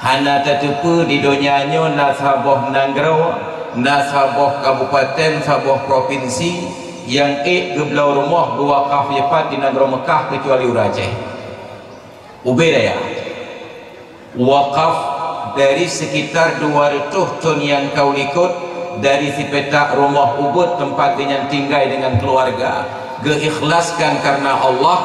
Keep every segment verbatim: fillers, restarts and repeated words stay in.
Hana tateupeue di donya nyoe na saboh nanggroe, na saboh kabupaten, saboh propinsi nyang ék geubloe rumoh geuwakaf dipat di nanggroe Meukah keucuali ureuëng Aceh. Ubé raya. Wakaf dari sekitar dua reutôh thon nyang ka u likot, dari sipetak rumoh ubit teumpat geuhnyan tinggai deungon keuluwarga, geuikhlaskan kareuna Allah,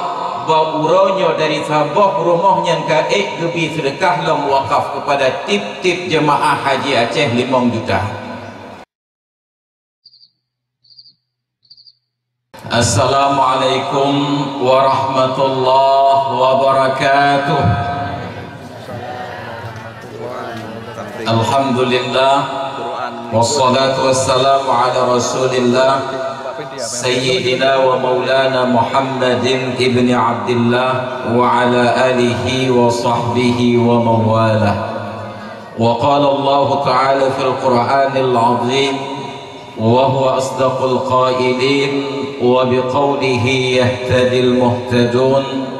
bak uroe nyoe dari saboh rumoh nyang ka ék geubi seudeukah lom wakaf keupada tieb-tieb jeumaáh haji Aceh limong juta. Assalamualaikum warahmatullahi wabarakatuh. Alhamdulillah, wassalatu wassalamu ala Rasulillah, Sayyidina wa Maulana Muhammadin ibni Abdillah, wa ala alihi wa sahbihi wa mawalah. Wa qala Allahu ta'ala fil Qur'anil azim, wa huwa asdaqul qailin, wa biqaulihi yahtadil muhtadun.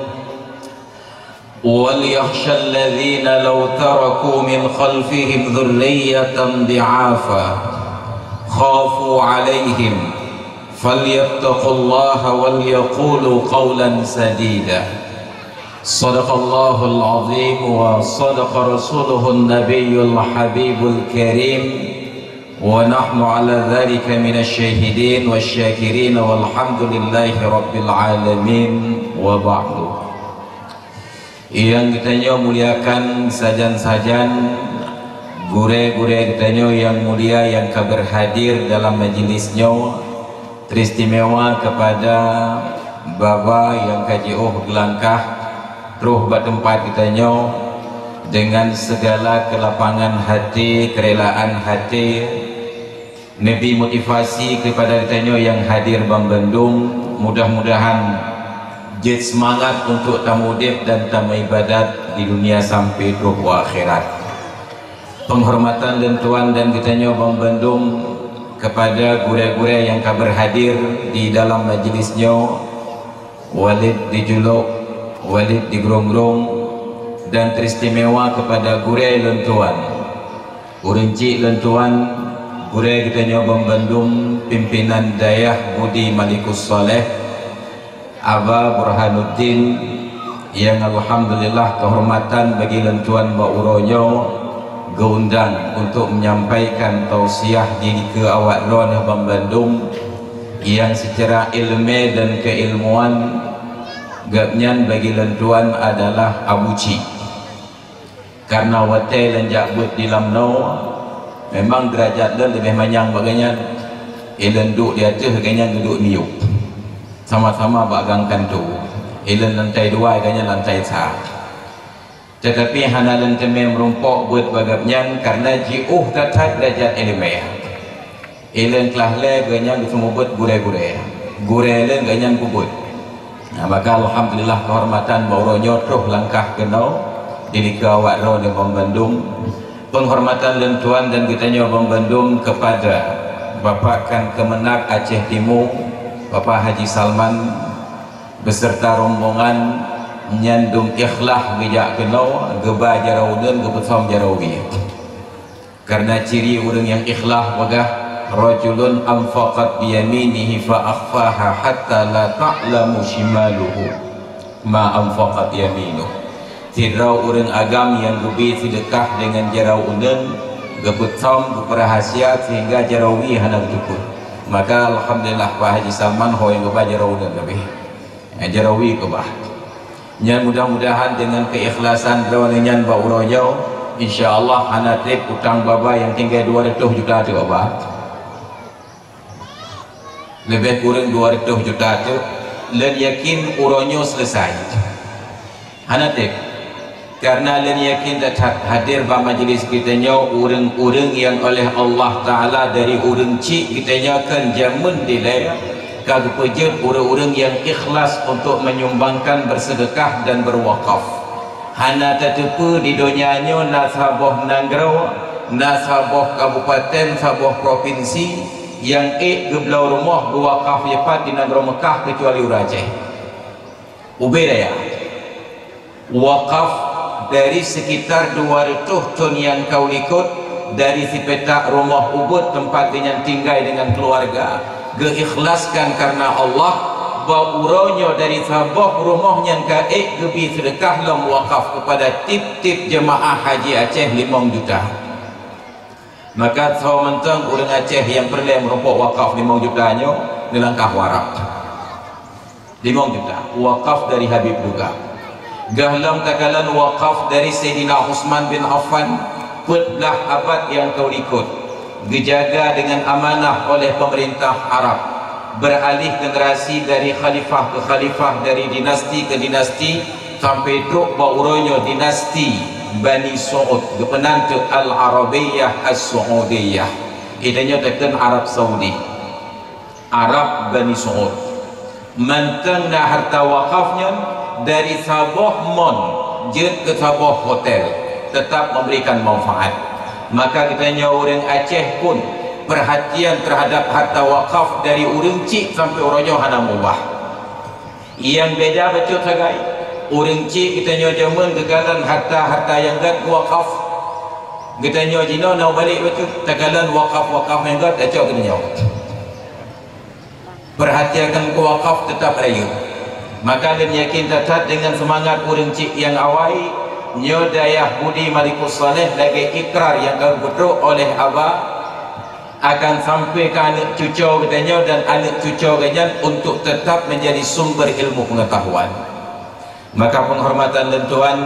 وليخش الذين لو تركوا من خلفهم ذرية ضعافا خافوا عليهم فليتقوا الله وليقولوا قولا سديدا. صدق الله العظيم وصدق رسوله النبي الحبيب الكريم، ونحن على ذلك من الشاهدين والشاكرين، والحمد لله رب العالمين، وبعد. Nyang geutanyoe muliakan sajan-sajan, gurée-gurée geutanyoe nyang mulia nyang ka berhadir dalam majlis nyoe, teristimewa kepada Baba nyang ka jiôh geulangkah troh bak teumpat geutanyoe dengan segala kelapangan hati, kerelaan hati, Neubi motivasi keupada geutanyoe nyang hadir banmandum, mudah-mudahan jeuet seumangat untuk tameuudeb dan tameuibadat di dunia sampai troh u akhirat. Peunghormatan lôn tuan dan geutanyoe banmandum keupada gurée-gurée nyang ka berhadir di dalam majlis nyoe, Walid di Julok, Walid di Grong-Grong, dan teristimewa keupada gurée lôn tuan. Ureuëng chik lôn tuan, gurée geutanyoe banmandum, pimpinan dayah Budi Malikus Saleh, Aba Burhanuddin, nyang alhamdulillah keuhormatan bagi lôn tuan bak uroe nyoe geuundang untuk menyampaikan tausiah di dikeue awak droeneueh banmandum, nyang seucara iéleumé dan keuileumuan gobnyan bagi lôn tuan adalah Abu Chik. Kareuna watée lôn jak beuet di Lamno, memang deurajat lôn leubeh manyang bak gobnyan. Ilôn duek di ateueh, gobnyan geuduek miyueb. Sama-sama bak gang kanto. Ilôn lantai dua, gobnyan lantai sa. Teutapi hana lôn teumé meurumpok beuet bak gobnyan kareuna jiôh that-that deurajat iéleumé. Ilôn klah lé gobnyan geuseumeubeuet gurée-gurée. Gurée lôn gobnyan peubeuet. Nah, maka alhamdulillah keuhormatan bak uroe nyoe troh langkah keunoe di dikeue awak droeneueh banmandum. Peunghormatan lôn tuan dan geutanyoe banmandum keupada Bapak Kan Keumeunag Aceh Timu, Bapak Haji Salman, beserta rombongan nyan dum ikhlas geujak keunoe geuba jaroe uneuen geupeusöm jaroe wie. Kareuna ciri ureuëng nyang ikhlas peugah, "Rajulun anfaqat biyaminihi fa akhfaha hatta la ta'lamu shimaluhu ma anfaqat yaminuh." Sidroe ureuëng agam nyang geubi seudeukah deungon jaroe uneuen, geupeusöm, geupeurahsia sehingga jaroe wie hana geuteupeue. Maka alhamdulillah Pak Haji Salman ho nyang geuba jaroe uneuen leubeh. Eh, jaroe wie keubah. Nyan mudah-mudahan deungon keuikhlasan droeneueh nyan bak uroe nyoe, insya Allah hana treb utang Baba nyang tinggai dua reutôh juta teuk, Baba. Leubeh kureueng dua reutôh juta teuk, lôn yakin uroe nyoe seuleusai. Hana treb. Kareuna lôn yakin that-that hadir bak majlis geutanyoe ureuëng-ureuëng nyang oleh Allah Taala dari ureuëng chik geutanyoe kon jameun dilée ka geupeujeuet ureuëng-ureuëng nyang ikhlas untuk menyumbangkan, berseudeukah dan berwakaf. Hana tateupeue di donya nyoe na saboh nanggroe, na saboh kabupaten, saboh propinsi nyang ék geubloe rumoh geuwakaf dipat di nanggroe Meukah keucuali ureuëng Aceh. Ubé raya. Wakaf Dari sekitar dua reutôh thon nyang ka u likot, dari sipetak rumoh ubit teumpat geuhnyan tinggai deungon keuluwarga, geuikhlaskan kareuna Allah, bak uroe nyoe dari saboh rumoh nyang ka ék geubi seudeukah lom wakaf keupada tieb-tieb jeumaáh haji Aceh limong juta. Maka soe mantong ureuëng Aceh nyang peureulée meurumpok wakaf limong juta nyoe, neulangkah u Arab. Limong juta, wakaf dari Habib Duga. Gohlom takalon wakaf dari Saidina Utsman bin Affan, peuet blaih abad nyang ka u likot, geujaga deungon amanah oleh peumeurintah Arab, beuralih generasi dari khalifah keu khalifah, dari dinasti keu dinasti, sampai trok bak uroe nyoe dinasti Bani Saud, geupeunan teuk Al-Arabiyyah As-Saudiyah. Geutanyoe takheun Arab Saudi. Arab Bani Saud. Mantong na harta wakaf nyan dari saboh mon jeuet keu saboh hotel, teutap memberikan manfaat. Maka geutanyoe ureuëng Aceh pun peurhatian teuhadab harta wakaf dari ureuëng chik sampai uroe nyoe hana meubah. Nyang beda bacut sagai, ureuëng chik geutanyoe jameun geukalon harta-harta nyang gét wakaf. Geutanyoe jinoe na balek bacut, takalon wakaf-wakaf nyang gét tacok geutanyoe. Peurhatiakan keu wakaf teutap rayeuk. Maka lôn yakin that-that deungon seumangat ureuëng chik nyang awai, nyoe dayah budi Malikus Saleh lagée ikrar nyang ka geutrok oleh Aba, akan sampai keu aneuëk cucoe geutanyoe dan aneuëk cucoe geuhnyan untuk teutap menjadi sumber ilmu pengetahuan. Maka penghormatan lôn tuan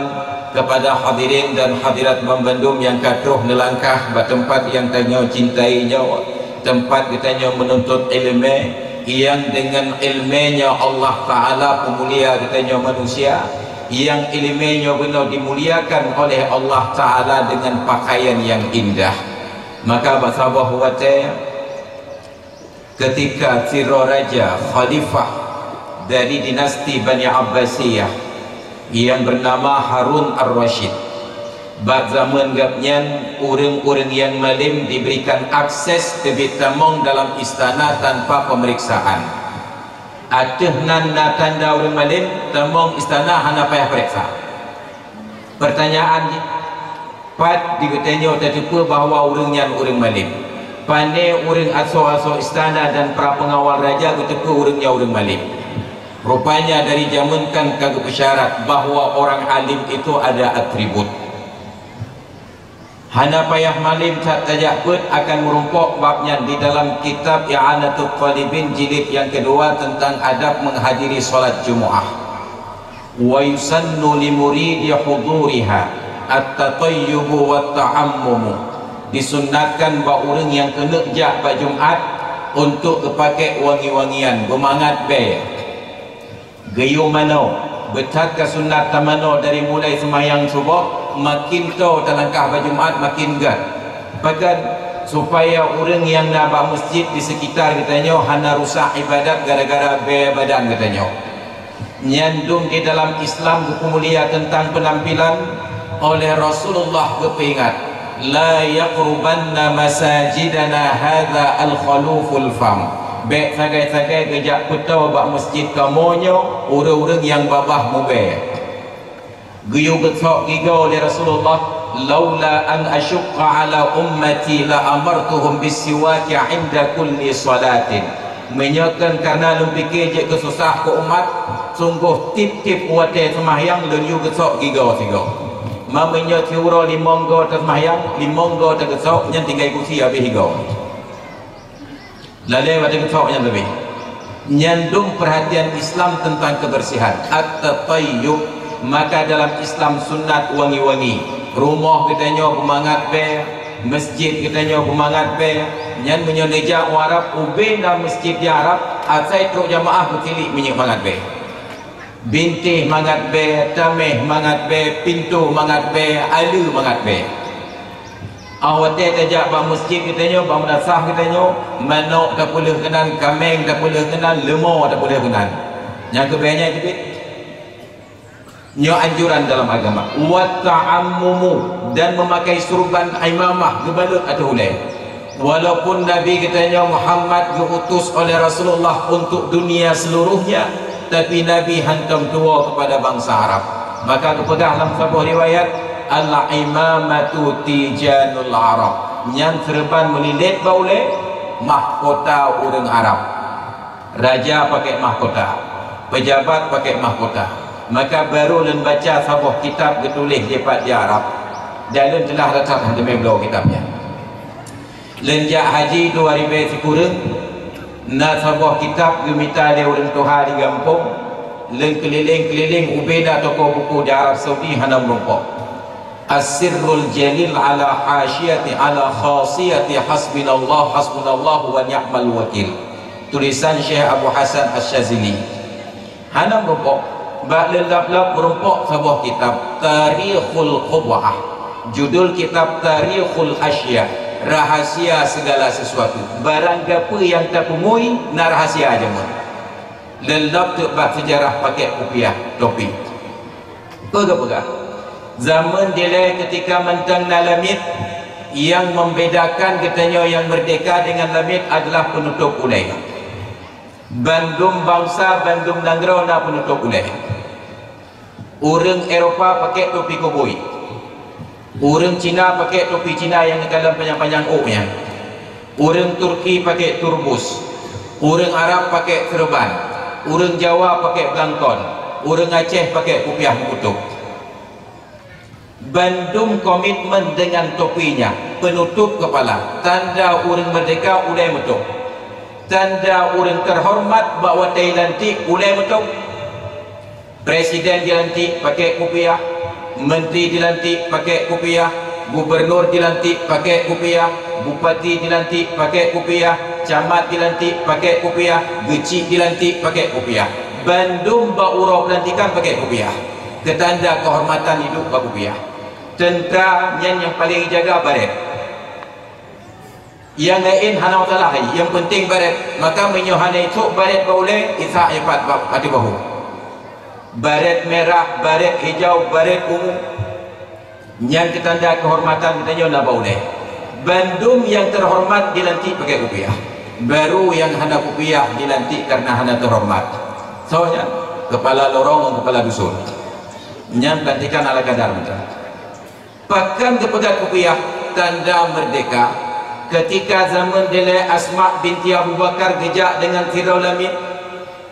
kepada hadirin dan hadirat banmandum nyang ka troh neulangkah bak teumpat nyang tanyoe cintai nyoe, teumpat geutanyoe meununtot iéleumé, nyang deungon iéleumé nyoe Allah Taala peumulia geutanyoe manusia, nyang iéleumé nyoe bunoe dimuliakan oleh Allah Taala deungon pakaian nyang indah. Maka bak saboh watée, ketika sidroe raja khalifah dari dinasti Bani Abbasiyah nyang beunama Harun Ar-Rasyid, bak zameun gobnyan ureuëng-ureuëng nyang malem diberikan akses teubiet tamong dalam istana tanpa peumeriksaan. Ateueh nan na tanda ureuëng malem, tamong istana hana payah peuriksa. Peurtanyaan jih, pat di geutanyoe tateupeue bahwa ureuëng nyan ureuëng malem? Pane ureuëng asoe-asoe istana dan para peungawal raja geuteupeue ureuëng nyan ureuëng malem? Rupanya dari jameun kan ka geupeusyarat bahwa orang alim itu ada atribut. Hana payah malem that tajak beuet akan meurumpok bab nyan di dalam kitab I'anatul Talibin jilid nyang keudua teuntang adab menghadiri salat Jumu'ah. Wa yusannu li muridi huduriha at-tatayyubu wat ta'ammumu. Disunnatkan bak ureuëng nyang keuneuk jak bak Jumat untuk geupakék wangi-wangian, beumangat bée. Geuyue manoe, beuthat ka sunat tamanoe dari mulai seumayang suboh, makin toe talangkah bak Jumat makin gét. Pakon? Supaya ureuëng nyang na bak meuseujid di seukitar geutanyoe hana rusak iébadat gara-gara bée badan geutanyoe. Nyan dum di dalam Islam geupeumulia teuntang peunampilan, oleh Rasulullah geupeuingat, "La yaqrubanna masajidana hadza al-khaluful fam." Bék sagai-sagai geujak peutoe bak meuseujid kamoe nyoe ureuëng-ureuëng nyang babah mubée. Geuyue geusok gigoe lé Rasulullah, "Laula an asyukka ala ummati la amartuhum bisiwaki inda kulli salatin." Meunyoe kon kareuna lôn pike jeuet keu susah keu umat, sunggoh tieb-tieb watée seumahyang lôn yue geusok gigoe sigoe. Ma meunyoe siuroe limong goe taseumahyang, limong goe tageusok, nyan tinggai gusi habéh sigoe. Lalée watée geusok nyan leubeh. Nyan dum peurhatian Islam teuntang keubeursihan. At-tatayyub, maka dalam Islam sunat wangi-wangi. Rumoh geutanyoe beumangat bée, meuseujid geutanyoe beumangat bée. Nyan meunyoe neujak u Arab, ubé na meuseujid di Arab, asai trok jamaah beutilik minyeuk mangat bée. Bintéh mangat bée, taméh mangat bée, pintoe mangat bée, aleue mangat bée. Óh watée tajak bak meuseujid geutanyoe, bak meunasah geutanyoe, manok tapeuleueh keunan, kaméng tapeuleueh keunan, leumo tapeuleueh keunan. Nyang keubeh nyan teubiet. Nyoe anjuran dalam agama. Wa ta'ammumu, dan meumakai surban imamah geubalot ateueh ulée. Walaupun Nabi geutanyoe Muhammad geu-utus oleh Rasulullah untuk dunia seluruhnya, tapi Nabi hantom tuwoe keupada bansa Arab. Maka geupeugah lam saboh riwayat, "Al-imamatu tijanul Arab." Nyan seureuban meulilet bak ulée, mahkota ureuëng Arab. Raja pakai mahkota, pejabat pakai mahkota. Maka baru lôn baca saboh kitab geutuléh dipat di Arab. Dan lôn teulah rata teumé bloe kitab nyan. Lôn jak haji dua ribée sikureueng, na saboh kitab geumita lé ureuëng tuha di gampông, lôn keulileng-keulileng ubé na toko buku di Arab Saudi hana meurumpok. As-Sirrul Jalil ala Hasyiati ala Khasiyati Hasbunallah, Hasbunallah wa Ni'mal Wakil. Tulisan Syekh Abu Hasan Asy-Syazili. Hana meurumpok, bak lôn lab-lab meurumpok saboh kitab, Tarikhul Qub'ah. Judul kitab Tarikhul Asya, rahasia segala sesuatu. Barang gapeue nyang tapeumui na rahasia jameun. Lôn lab teuk bak seujarah pakai kupiah, topi. Peugah-peugah. Zaman dilée ketika mantong na lamiet, yang membedakan geutanyoe yang merdeka dengan lamiet adalah penutup ulée. Bandum bansa, bandum nanggroe na penutup ulée. Ureuëng Eropa pakai topi koboi. Ureuëng Cina pakai topi Cina yang kalon panyang-panyang ôk nyan. Ureuëng Turki pakai turbus. Ureuëng Arab pakai serban. Ureuëng Jawa pakai blangkon. Ureuëng Aceh pakai kupiah meukutob. Bandum komitmen dengan topinya, penutup kepala, tanda ureuëng merdeka ulée meutôb. Tanda ureuëng terhormat bak watée lantik ulée meutôb. Presiden dilantik pakai kupiah, menteri dilantik pakai kupiah, gubernur dilantik pakai kupiah, bupati dilantik pakai kupiah, camat dilantik pakai kupiah, geuchik dilantik pakai kupiah. Bandum bak uroe pelantikan pakai kupiah. Keutanda kehormatan hidup bak kupiah. Tentara nyan nyang paleng jaga baret. Nyang laén hana masalah, nyang penting baret. Maka meunyoe hana icok baret bak ulée, isak ipat bak ateueh bahu. Baret merah, baret hijau, baret ungu. Nyan keutanda kehormatan geutanyoe na bak ulée. Bandum nyang terhormat dilantik pakai kupiah. Baru nyang hana kupiah dilantik karena hana terhormat. Soe nyan? Kepala lorong ngon kepala dusun. Nyan pelantikan ala kadar macam. Pakon geupeugah kupiah tanda merdeka? Ketika zaman dilée Asma binti Abu Bakar geujak deungon sidroe lamiet,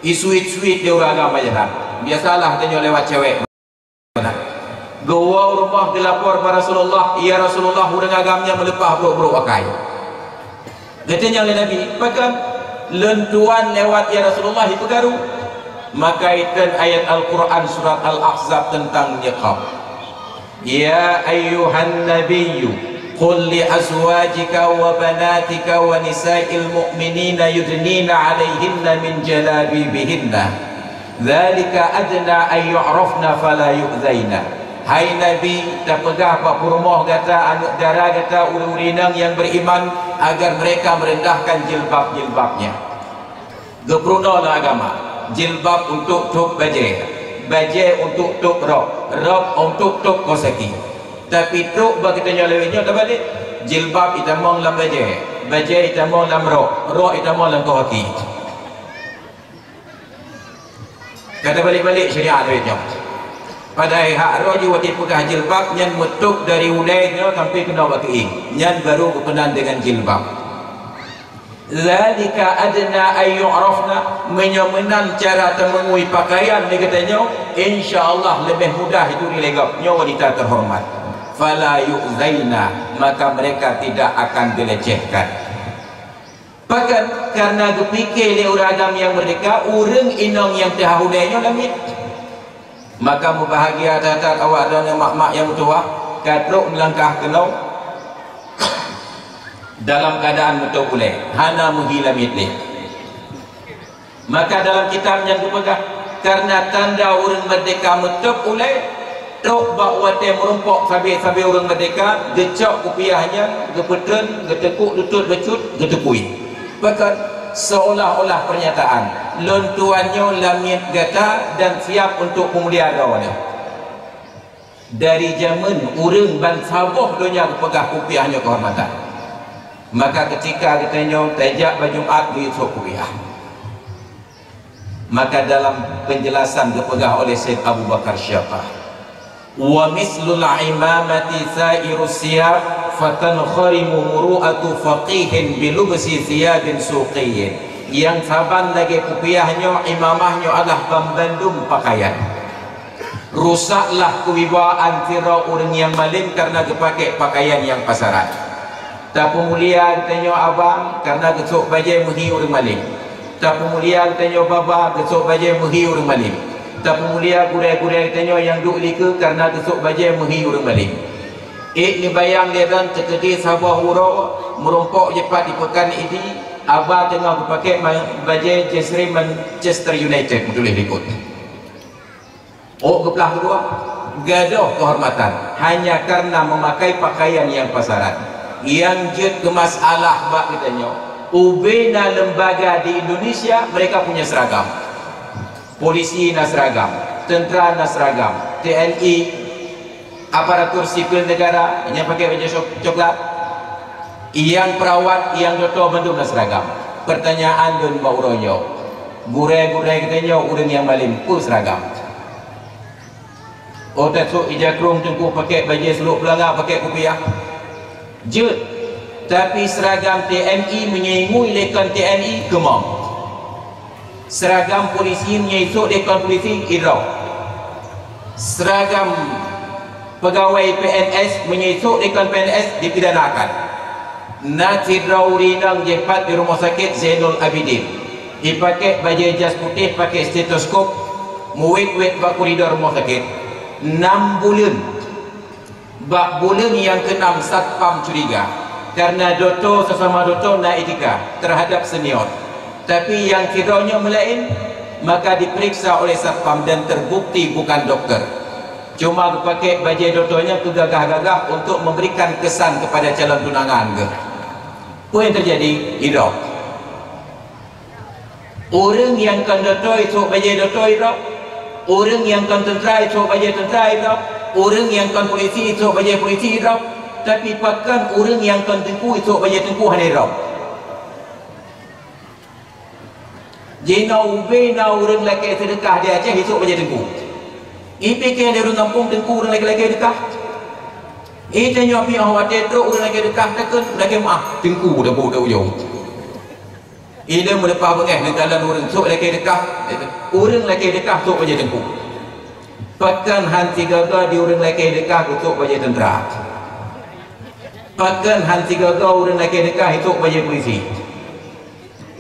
isuet-suet di ureuëng agam ayah. Biasalah tanyoe lewat cewek. Geuwoe u rumoh geulapor bak Rasulullah, "Ya Rasulullah, ureuëng agam nyan meuleupah brok-brok akai." Geutanyong lé Nabi, "Pakon?" "Lôn tuan lewat, ya Rasulullah, ipeukaru." Maka itreun ayat Al-Quran surat Al-Ahzab tentang nikab. "Ya ayyuhan nabiyyu, qul li azwajika wa banatika wa nisa'il mu'minina yudnina 'alaihinna min jalabibihinna. Dzalika adna an yu'rafna fala yu'dzaina." Hai Nabi, tapeugah bak peurumoh gata, aneuëk dara gata, ureuëng-ureuëng inong nyang beriman, agar mereka merendahkan jilbab-jilbabnya. Geupeurunoe lam agama, jilbab untuk tôb bajée, bajée untuk tôb rok, rok untuk tôb kosaki. Tapi trok bak geutanyoe lawét nyoe teubalik, jilbab itamong lam bajée, bajée itamong lam rok, rok itamong lam kosaki. Ka teubalik-balik syariat lawét nyoe. Padahai hak rok jih watée peugah jilbab nyan meutôb dari ulée nyoe sampai keunoe bak keuieng, nyan baru geupeunan deungon jilbab. Dzalika adna an yu'rafna, meunyoe meunan cara tameungui pakaian lé geutanyoe, insya Allah leubeh mudah itu dilegok nyoe wanita terhormat. Fala yu'dzaina, maka mereka tidak akan dilecehkan. Pakon, karena geupike lé ureuëng agam nyang merdeka, ureuëng inong nyang teuhah ulée nyoe lamiet. Maka meubahagia that-that awak droeneuh mak-mak nyang meutuwah, ka trok meulangkah keunoe dalam keuadaan meutôb ulée, hana meuhi lamiet lé. Maka dalam kitab nyan geupeugah, karena tanda ureuëng merdeka meutôb ulée, trok bak watée meurumpok sabe-sabe ureuëng merdeka, geucok kupiah nyan, geupeutreun, geuteukuk lutôt bacut, geuteupui. Pakon, seolah-olah pernyataan, "Lôn tuan nyoe lamiet gata dan siap untuk peumulia droeneuh." Dari jameun ureuëng bansaboh donya geupeugah kupiah nyoe kehormatan. Maka ketika geutanyoe tajak bak Jumat, geuyue sôk kupiah. Maka dalam penjelasan geupeugah oleh Syekh Abu Bakar Syiathah, Wa mislul imamati sa'irus siyab, fatankharimu muru'atu faqihin bilubsi siyabin suqiyyin. Nyang saban lagée kupiah nyoe, imamah nyoe adalah banmandum pakaian. Rusaklah keuwibawaan sidroe ureuëng nyang malem kareuna geupaké pakaian nyang pasaran. Tapeumulia geutanyoe abang kareuna geusok bajée meuhi ureuëng malem. Tapeumulia geutanyoe baba geusok bajée meuhi ureuëng malem. Tapeumulia gurée-gurée geutanyoe nyang duek likeu kareuna geusok bajée meuhi ureuëng malem. Ék neubayang lé droe teukeudi saboh uroe meurumpok jipat di Peukan Idi, aba teungoh geupaké ma-, bajée jersey Manchester United meutuléh likot. Ôk geuplah keudua, gadôh keuhormatan hanya kareuna meumakai pakaian nyang pasaran. Nyang jeuet keu masalah bak geutanyoe, ubé na lembaga di Indonesia mereka punya seragam. Polisi na seragam, tentara na seragam, T N I, aparatur sipil negara nyang pakai baju cok-, coklat, nyang perawat, nyang dokto bandum na seragam. Pertanyaan lôn bak uroe nyoe, gurée-gurée geutanyoe ureuëng nyang malem peue seragam? Oh, tasok ija krong teungku pakai bajée sulok peulanga, pakai kupiah. Jeuet, tapi seragam T N I meunyoe ingui lé kon T N I keumong. Seragam polisi meunyoe isok lé kon polisi idrob. Seragam pegawai P N S meunyoe isok lé kon P N S dipidanakan. Na sidroe ureuëng inong jipat di Rumoh Sakét Zainul Abidin. Ipaké bajée jas putéh, paké stetoskop, meuwét-wét bak koridor rumoh sakét. Nam buleuen. Bak buleuen nyang keunam satpam curiga, kareuna dokto sesama dokto na etika terhadap senior. Tapi nyang sidroe nyoe meulaén, maka diperiksa oleh satpam dan terbukti bukan dokter. Cuma geupaké bajée dokto nyan keu gagah-gagah untuk memberikan kesan kepada calon tunangan geuh. Peue nyang teujadi? Idrob. Ureuëng nyang kon dokto isok bajée dokto idrob. Ureuëng nyang kon teuntara isok bajée teuntara idrob. Ureuëng nyang kon polisi isok bajée polisi idrob. Tapi pakon ureuëng nyang kon teungku isok bajée teungku hana idrob? Jinoe ubé na ureuëng lakée seudeukah di Aceh isok bajée teungku. Ipike lé ureuëng gampông teungku ureuëng lakée-lakée deukah. Itanyoe piôh watée trok ureuëng lakée deukah takheun lakée meuáh teungku dabô da ujong. Ilée meuleupah beungéh neukalon ureuëng sok lakée deukah, ureuëng lakée deukah sok bajée teungku. Pakon han sigaga di ureuëng lakée deukah geusok bajée teuntara? Pakon han sigaga ureuëng lakée deukah isok bajée polisi?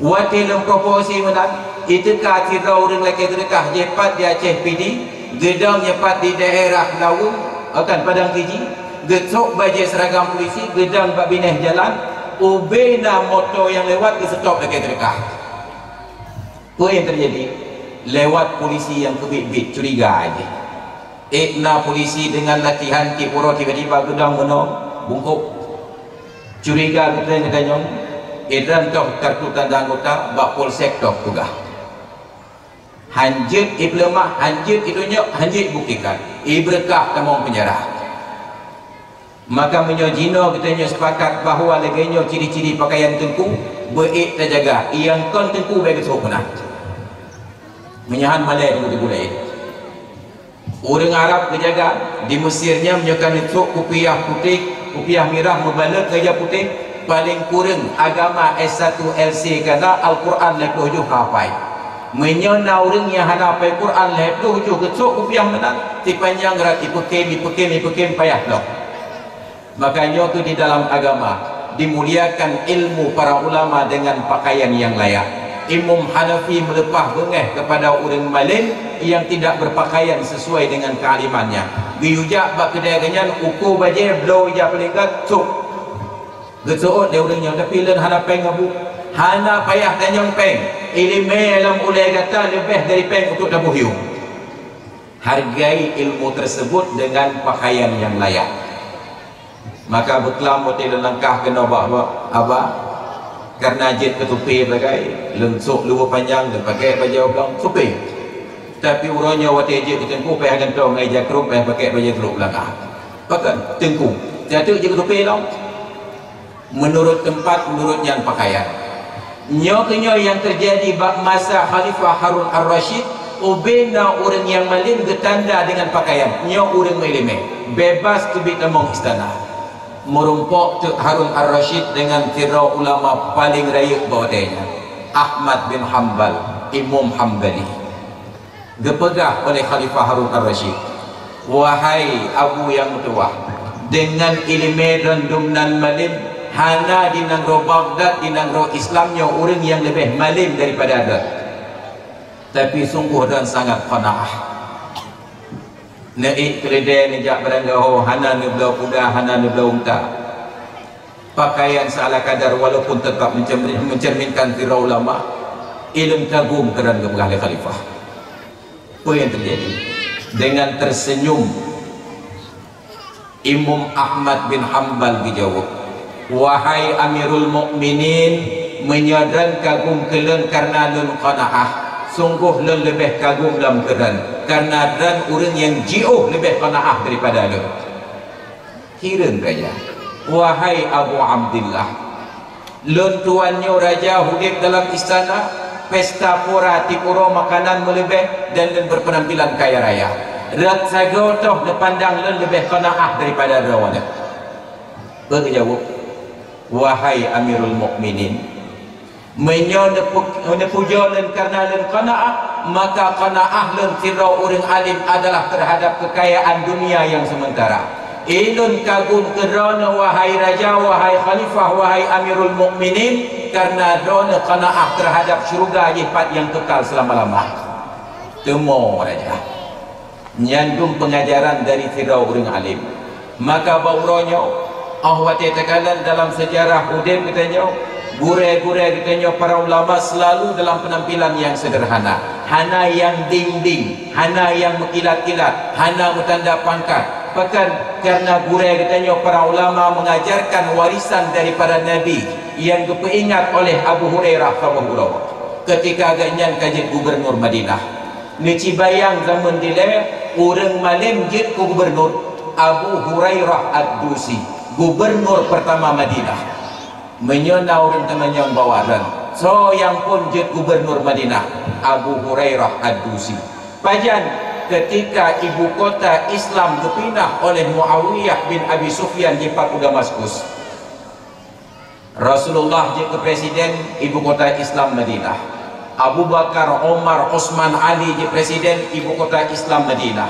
Watée lôn proporsi meunan, iteuka sidroe ureuëng lakée seudeukah jipat di Aceh Pidie, geudong nyoe pat di daerah Laweueng, akan Padang Kiji, geusok bajée seragam polisi, geudong bak binéh jalan, ubé na moto nyang lewat geuseutop lakée seudeukah. Peue nyang teujadi? Lewat polisi nyang keubiet-biet curiga jih. Ék na polisi deungon latihan tiep uroe tiba-tiba geudong meunoe bungkôk. Curiga geutrön geutanyoe, idrob toh kartu tanda anggota bak polsek toh peugah. Hanjeuet ipeuleumah, hanjeuet itunyok, hanjeuet ibuktikan. Ibreukah tamong peunjara. Maka meunyoe jinoe geutanyoe sepakat bahwa lagée nyoe ciri-ciri pakaian teungku, beuék tajaga, nyang kon teungku bék geusok meunan. Meunyoe han malée teungku-teungku laén. Ureuëng Arab geujaga di Mesir nyan meunyoe ka neusok kupiah putéh, kupiah mirah meubalot ngon ija putéh, paleng kureueng agama S satu L C kana Al-Quran lhée ploh juh hafai. Meunyoe na ureuëng nyang hana hafai Quran lhée ploh juh geusok kupiah meunan, sipanjang rot ipeukem, ipeukem, ipeukem payah lom. Maka nyoe keuh di dalam agama dimuliakan ilmu para ulama dengan pakaian yang layak. Imam Hanafi meuleupah beungéh kepada ureuëng malem yang tidak berpakaian sesuai dengan kealimannya. Geuyue jak bak keudai geuhnyan, uko bajée, bloe ija peulingkat, sôk. Geuseuôt lé ureuëng nyan, tapi lôn hana péng abu. Hana payah tanyong péng. Iéleumé lam ulée gata leubeh dari péng untuk taboh yuem. Hargai ilmu tersebut dengan pakaian yang layak. Maka beuklam watée lôn langkah keunoe bak, bak aba, kareuna jeuet keu tupé sagai, lôn sôk luweue panyang, lôn pakai bajée oblong, tupé. Tapi uroe nyoe watée jeuet keu teungku, payah gantoe ngon ija krong, payah pakai bajée sulok beulangah. Pakon? Teungku. Siat jeuet keu tupé lom. Meunurot teumpat, meunurot nyan pakaian. Nyoe keuh nyoe nyang teujadi bak masa Khalifah Harun Ar-Rasyid, Ubena ureuëng nyang malem geutanda deungon pakaian, nyoe ureuëng meuileumé, bebas teubiet tamong istana. Meurumpok teuk Harun Ar-Rasyid deungon sidroe ulama paleng rayeuk bak watée nyan, Ahmad bin Hambal, Imam Hambali. Geupeugah oleh Khalifah Harun Ar-Rasyid, "Wahai Abu nyang meutuwah, deungon ileumé droen dum nan malem, hana di nanggroe Baghdad, di nanggroe Islam nyoe ureuëng nyang leubeh malem daripada droen. Tapi sunggoh droen sangat qanaah. Neuék keuleudée neujak baranggaho, hana neubloe kuda, hana neubloe unta. Pakaian seala kadar walaupun tetap mencermin-, mencerminkan sidroe ulama, ileuem kagum keunan geupeugah lé khalifah." Apa yang terjadi? Dengan tersenyum, Imam Ahmad bin Hambal geujaweueb, "Wahai Amirul Mukminin, meunyoe droen kagum keu lôn kareuna lôn qanaah, sunggoh lôn leubeh kagum lom keu droen, kareuna droen ureuëng nyang jiôh leubeh qanaah daripada lôn." Hireuen raja, "Wahai Abu Abdillah, lôn tuan nyoe raja udeb dalam istana, pesta pura tiep uroe makanan meuleubeh dan lôn berpenampilan kaya raya. Rot sagoe toh neupandang lôn leubeh qanaah daripada droeneuh." Peue geujaweueb, "Wahai Amirul Mukminin, meunyoe neupu-, neupujoe lôn kareuna lôn qanaah, maka qanaah lôn sidroe ureuëng alim adalah terhadap keukayaan dunia nyang sementara. Ilôn kagum keu droeneuh, wahai raja, wahai khalifah, wahai Amirul Mukminin, kareuna droeneuh qanaah terhadap syeuruga jih pat nyang keukal seulama-lama." Teumo raja. Nyan dum peungajaran dari sidroe ureuëng alim. Maka bak uroe nyoe, óh watée takalon dalam seujarah udeb geutanyoe, gurée-gurée geutanyoe para ulama seulalu dalam peunampilan nyang seudeurhana, hana nyang ding-ding, hana nyang meukilat-kilat, hana meutanda pangkat. Pakon? Kareuna gurée geutanyoe para ulama meungajarkan warisan daripada Nabi nyang geupeuingat oleh Abu Hurairah saboh uroe, keutika gobnyan ka jeuet gubernur Madinah. Neucibayang zaman dilée, ureuëng malem jeuet keu gubernur, Abu Hurairah Ad-Dusi, gubernur pertama Madinah. Meunyoe na ureuëng teumanyong bak awaknyan, soe nyang phon jeuet gubernur Madinah? Abu Hurairah Ad-Dusi. Pajan? Keutika ibu kota Islam geupinah oleh Muawiyah bin Abi Sufyan jipat u Damaskus. Rasulullah jeuet keu presiden ibu kota Islam Madinah. Abu Bakar, Umar, Utsman, Ali jeuet presiden ibu kota Islam Madinah.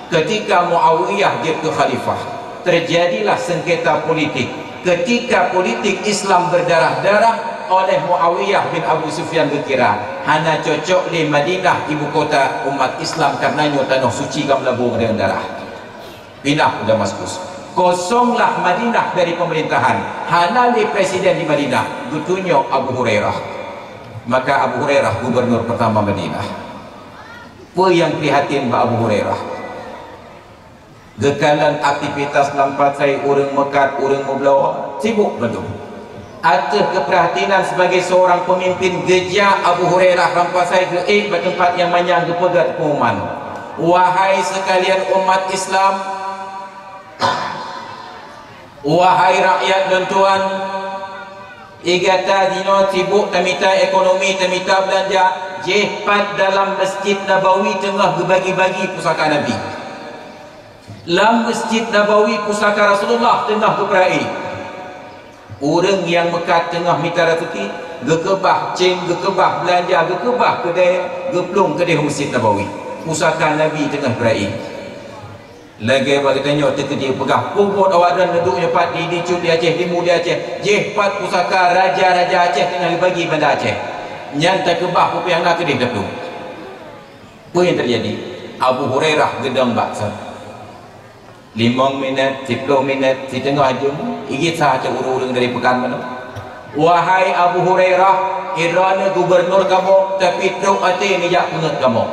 Keutika Muawiyah jeuet keu khalifah, teujadilah seungketa politik. Keutika politik Islam beudarah-darah, oleh Muawiyah bin Abu Sufyan geukira hana cocok lé Madinah ibu kota umat Islam, kareuna nyoe tanoh suci ka meulabô ngon darah. Pinah u Damaskus. Kosonglah Madinah dari pemerintahan. Hana lé presiden di Madinah. Geutunyok Abu Hurairah. Maka Abu Hurairah gubernur pertama Madinah. Peue nyang prihatin bak Abu Hurairah? Geukalon aktivitas lam pasai, ureuëng meukat, ureuëng meubloe, sibuk bandum. Ateueh keupeurhatinan sebagai seorang pemimpin, geujak Abu Hurairah lam pasai, geuék bak teumpat nyang manyang, geupeugah pengumuman, "Wahai seukalian umat Islam, wahai rakyat lôn tuan, i gata jinoe sibuk tamita ekonomi, tamita beulanja, jih pat dalam Masjid Nabawi teungoh geubagi-bagi pusaka Nabi." Lam Masjid Nabawi pusaka Rasulullah teungoh geupeurai. Ureuëng nyang meukat teungoh mita raseuki, geukeubah céng, geukeubah beulanja, geukeubah keudée, geuplueng keudeh u Masjid Nabawi. Pusaka Nabi teungoh peurai. Lagée bak geutanyoe teukeudi peugah, peue buet awaknyan neuduek nyoe pat di, di Cut di Aceh, di Mu di Aceh, jih pat pusaka raja-raja Aceh teungoh geubagi banda Aceh. Nyan takeubah peue nyang na keudeh taplueng. Peue nyang teujadi? Abu Hurairah geudong bak sa. Limong minét, siploh minét, siteungoh jeuem, igit sa ateueh ureuëng-ureuëng dari peukan manoe. "Wahai Abu Hurairah, droeneuh gubernur kamoe, tapi trok até neujak peungét kamoe."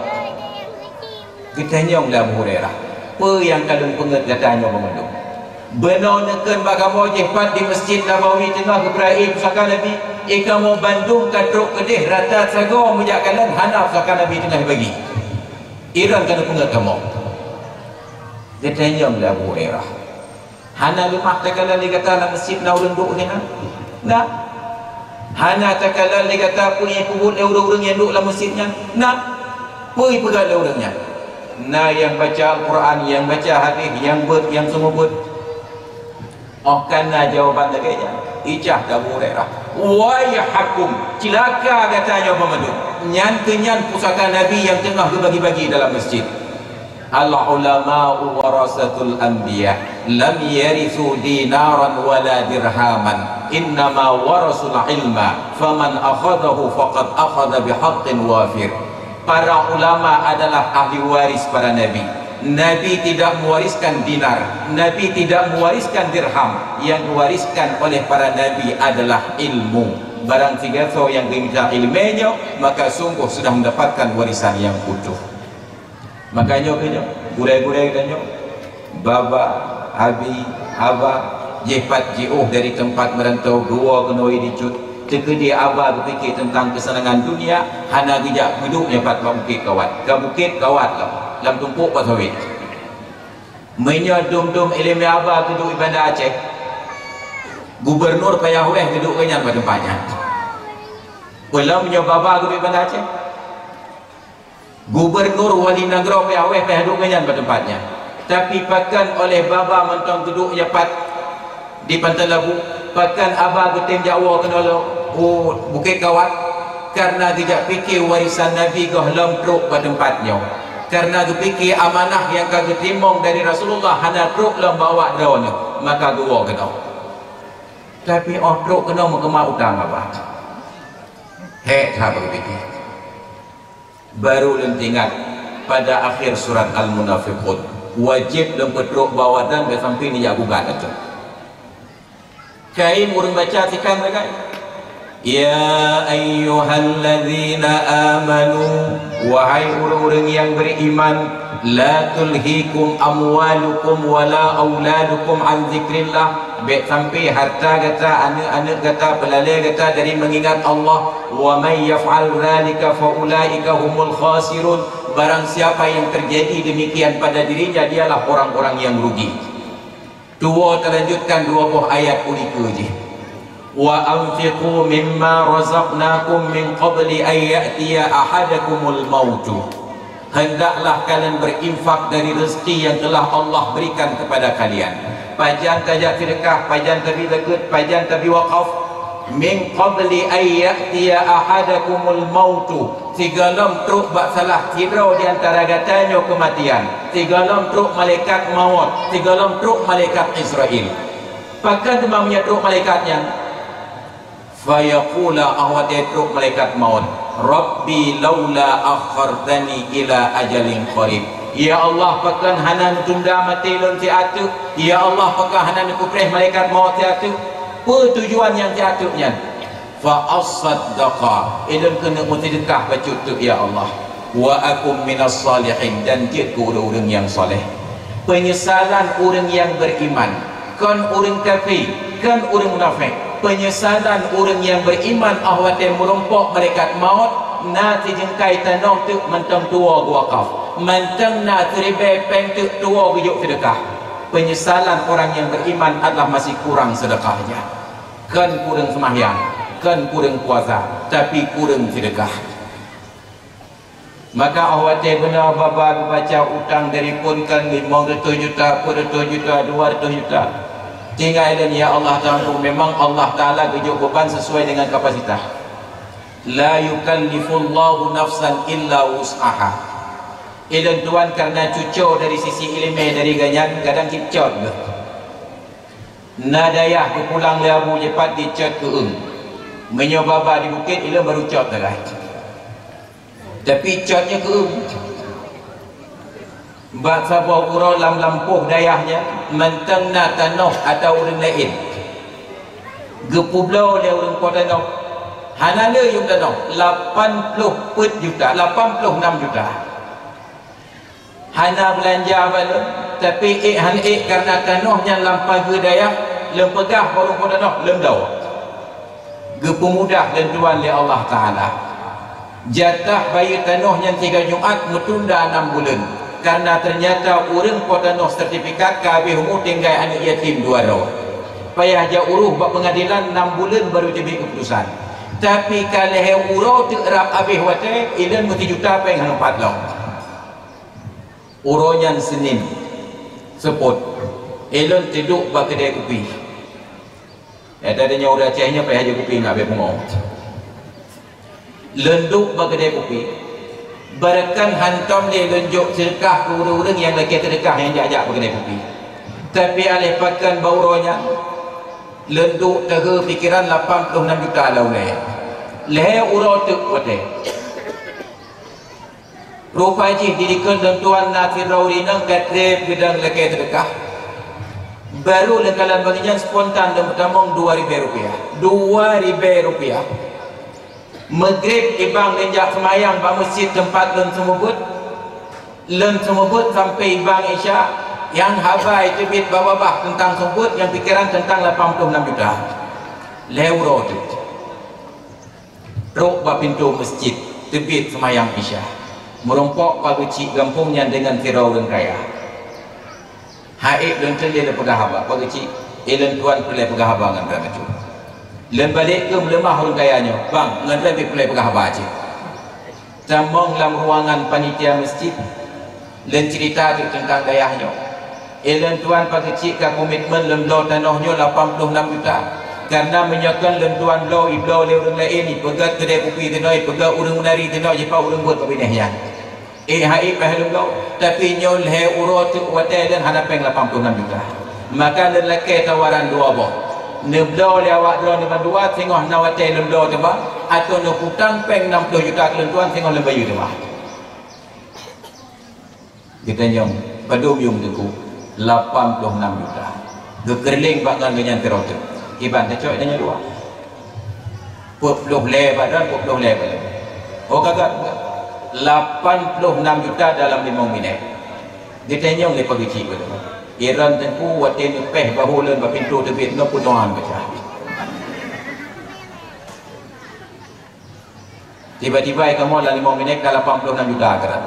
Geutanyong lé Abu Hurairah, "Peue nyang ka lôn peungét gata nyoe banmandum?" "Beunoe neukheun bak kamoe, jih pat di Masjid Nabawi teungoh geupeurai pusaka Nabi, i kamoe bandum ka trok keudeh rata sagoe meujak kalon hana pusaka Nabi teungoh jibagi. Droen ka neupeungét kamoe." Geutanyong lé Abu Hurairah, "Hana leumah takalon lé gata lam masjid na ureuëng duek nyan?" "Na." "Hana takalon lé gata peue nyang peubuet lé ureuëng-ureuëng nyang duek lam masjid nyan?" "Na." Peue peugah lé ureuëng nyan? Na nyang baca Al-Quran, nyang baca hadis, nyang beuet, nyang seumeubeuet. Oh, ka na jawaban lagée nyan, ijak Abu Hurairah, "Waihakum, cilaka gata nyoe banmandum!" Nyan keuh nyan pusaka Nabi nyang teungoh geubagi-bagi dalam masjid. "Al-ulama'u warasatul anbiya, lam yaritsu dinaran wala dirhaman, innama warasul ilma, faman akhadhahu faqad akhadha bihaqqin wafir." Para ulama adalah ahli waris para nabi. Nabi tidak mewariskan dinar, Nabi tidak mewariskan dirham. Yang diwariskan oleh para nabi adalah ilmu. Barang sigasoe nyang geumita iéleumé nyoe, maka sungguh sudah mendapatkan warisan nyang utuh. Makajih nyoe, gurée-gurée geutanyoe, baba, abi, aba, jipat jiôh dari teumpat meurantau geuwoe keunoe di cut. Teukeudi aba geupike teuntang keuseunangan dunia, hana geujak geuduek nyoe pat bak bukét kawat. Ka bukét kawat lom, lam tumpôk pat sawét. Meunyoe dum-dum iéleumé aba geuduek di Banda Aceh, gubernur payah wéh geuduek geuhnyan bak teumpat nyan. Peulom meunyoe baba geuduek di Banda Aceh, gubernur, wali nanggroe payah wéh payah duek geuhnyan bak teumpat nyan. Tapi pakon oleh baba mantong geuduek nyoe pat di Pantai Labu, pakon aba geutem jak woe keunoe u bukét kawat? Kareuna geujak pike warisan Nabi gohlom trok bak teumpat nyoe. Kareuna geupike amanah nyang ka geuteurimong dari Rasulullah hana trok lom bak awak droeneuh, maka geuwoe keunoe. Tapi óh trok keunoe meukeumah utang aba. Hék that geupike. Baru lôn teuingat pada akhé surat Al-Munafiqun, wajéb lôn peutrok bak awak droen bék sampai neujak gugat ateueh. Kayém ureuëng baca sikan sagai. Ya ayyuhalladzina amanu, wahai ureuëng-ureuëng nyang beriman, la tulhikum amwalukum wala auladukum an dzikrillah. Bék sampai harta gata, aneuëk-aneuëk gata, peulalée gata dari meungingat Allah. Wa may yaf'al dzalika fa ulaika humul khasirun. Barang siapa yang terjadi demikian pada dirinya, dialah orang-orang yang rugi. Tuwoe talanjutkan dua boh ayat u likeu jih. Wa anfiqu mimma razaqnakum min qabli an ya'tiya ahadakumul mautu. Hendaklah kalian berinfak dari rezeki yang telah Allah berikan kepada kalian. Pajan tajak sedekah, pajan tabi zakeuet, pajan tabi wakaf. Min qabli an ya'tiya ahadakumul mautu, sigohlom trok bak salah sidroe di antara gata nyoe keumatian, sigohlom trok malaikat mawöt, sigohlom trok malaikat Israil. Pakon teuma meunyoe trok malaikat nyan? Fayaqula, óh watée trok malaikat mawöt, "Rabbi laula akhartani ila ajalin qarib." Ya Allah, pakon hana neutunda maté lôn siat teuk? Ya Allah, pakon hana neupeupreh malaikat mawöt siat teuk? Peue tujuan nyang siat teuk nyan? Fa asaddaqa, ulôn keuneuk meusideuka bacut teuk, ya Allah. Wa akum minas salihin, dan jeuet keu ureuëng-ureuëng nyang saleh. Peunyesalan ureuëng nyang beriman, kon ureuëng kafé, kon ureuëng munafék. Peunyesalan ureuëng nyang beriman óh watée meurumpok malaikat mawöt, na sijeungkai tanoh teuk mantong tuwoe geuwakaf, mantong na siribée péng teuk tuwoe geujok seudeukah. Peunyesalan orang nyang beriman adalah masih kurang seudeukahnya. Kon kureueng seumahyang, kon kureueng puasa, tapi kureueng seudeukah. Maka óh watée bunoe baba geubaca utang dari phon kon limong reutôh juta, peuet reutôh juta, dua reutôh juta. Tinggai lôn, ya Allah Tuhanku, memang Allah Taala geujok beuban sesuai dengan kapasitas. La yukallifullahu nafsan illa wus'aha. Ilôn tuan kareuna cuco dari sisi ileumé dari gobnyan kadang cit cot geuh. Na dayah geupulang lé Abu Jepat dicot keu eung. Meunyoe baba di bukét, ilôn baru cot sagai. Tapi cot nyoe keu eung. Bak saboh uroe lam lampôh dayah nyan, mantong na tanoh ata ureuëng laén. Geupubloe lé ureuëng po tanoh. Hana le yum tanoh, lapan ploh peuet juta, lapan ploh nam juta. Hana beulanja bak lôn, tapi ék han ék kareuna tanoh nyan lam pageue dayah, lôn peugah bak ureuëng po tanoh, lôn bloe. Geupeumudah lôn tuan lé Allah Taala. Jatah bayeue tanoh nyan sigoe Jumat meutunda nam buleuen, kareuna teunyata ureuëng po tanoh sertifikat ka habéh umu tinggai aneuëk yatim dua droe. Payah jak uroh bak peungadilan nam buleuen baru teubiet keuputosan. Tapi ka lhèe uroe teuk rab abéh watèe, ilôn meusijuta péng hana pat lom. Uroe nyan Senin, seupôt, ilôn teuduek bak keudè kupi. Nyata tanyoe ureueng Aceh nyoe payah jép kupi ngon abéh pungo. Lôn duek bak keudè kupi, barangkapeue hántom lé lôn jok seudeukah keu ureueng-ureueng nyang lakèe seudeukah nyang jak-jak bak keudè kupi. Tapi aléh pakon bak uroe nyan, lôn duek teuheu pikeran lapan ploh nam juta lam ulèe. Lhèe uroe teuk watèe. Rupa jih di likot lôn tuan na sidroe ureueng inong ka trép geudong lakèe seudeukah. Barô lôn kalon bak geuhnyan spontan lôn peutamong dua ribèe rupiah. Dua ribèe rupiah. Meugreb i bang lôn jak seumayang bak meuseujid teumpat lôn seumeubeuet. Lôn seumeubeuet sampoe i bang Isya, nyang haba teubiet bak babah teuntang seumeubeuet, nyang pikeran teuntang lapan ploh nam juta. Lhèe uroe teuk. Trok bak pintoe meuseujid, teubiet seumayang Isya. Meurumpok Pak Geuchik gampông nyan deungon sidroe ureueng kaya. Hai lôn teulé lôn peugah haba, Pak Geuchik, eh, lôn tuan peureulèe peugah haba ngon droe bacut. Lôn balek keu meuleumah ureueng kaya nyoe, "Bang, ngon droe peureulèe peugah haba cit." Tamong lam ruangan panitia meuseujid, lôn ceurita teuk teuntang dayah nyoe. Eh, lôn tuan Pak Geuchik ka komitmen lôn bloe tanoh nyoe lapan ploh nam juta. Kareuna meunyoe kon lôn tuan bloe, ibloe lé ureueng laén, ipeugöt keudè kupi teunoe, ipeugöt ureueng meunari teunoe, jipat ureueng beuet bak binéh nyan. Eh, hai payah lôn bloe, tapi nyoe lhèe uroe teuk watèe lôn hana péng lapan ploh nam juta. Maka lôn lakèe tawaran dua boh. Neubloe lé awak droeneuh bandua singoh na watèe lôn bloe teuma, atawa neuputang péng nam ploh juta keu lôn tuan singoh lôn bayeue teuma. Geutanyong, "Padum yum Teungku?" "Lapan ploh nam juta." Geukeureuléng bak ngon geuhnyan sidroe teuk. Kiban tacok tanyoe dua. Peuet ploh lhèe bak droen, peuet ploh lhèe bak lôn. Oh, ka göt, ka göt. Lapan ploh nam juta dalam limong minèt. Geutanyong lé Pak Geuchik bak lôn. "Iron Teungku, watèe neupéh bahô lôn bak pintoe teubiet nyoe peunoh baca." Tiba-tiba kamoe lam limong minèt ka lapan ploh nam juta keurat.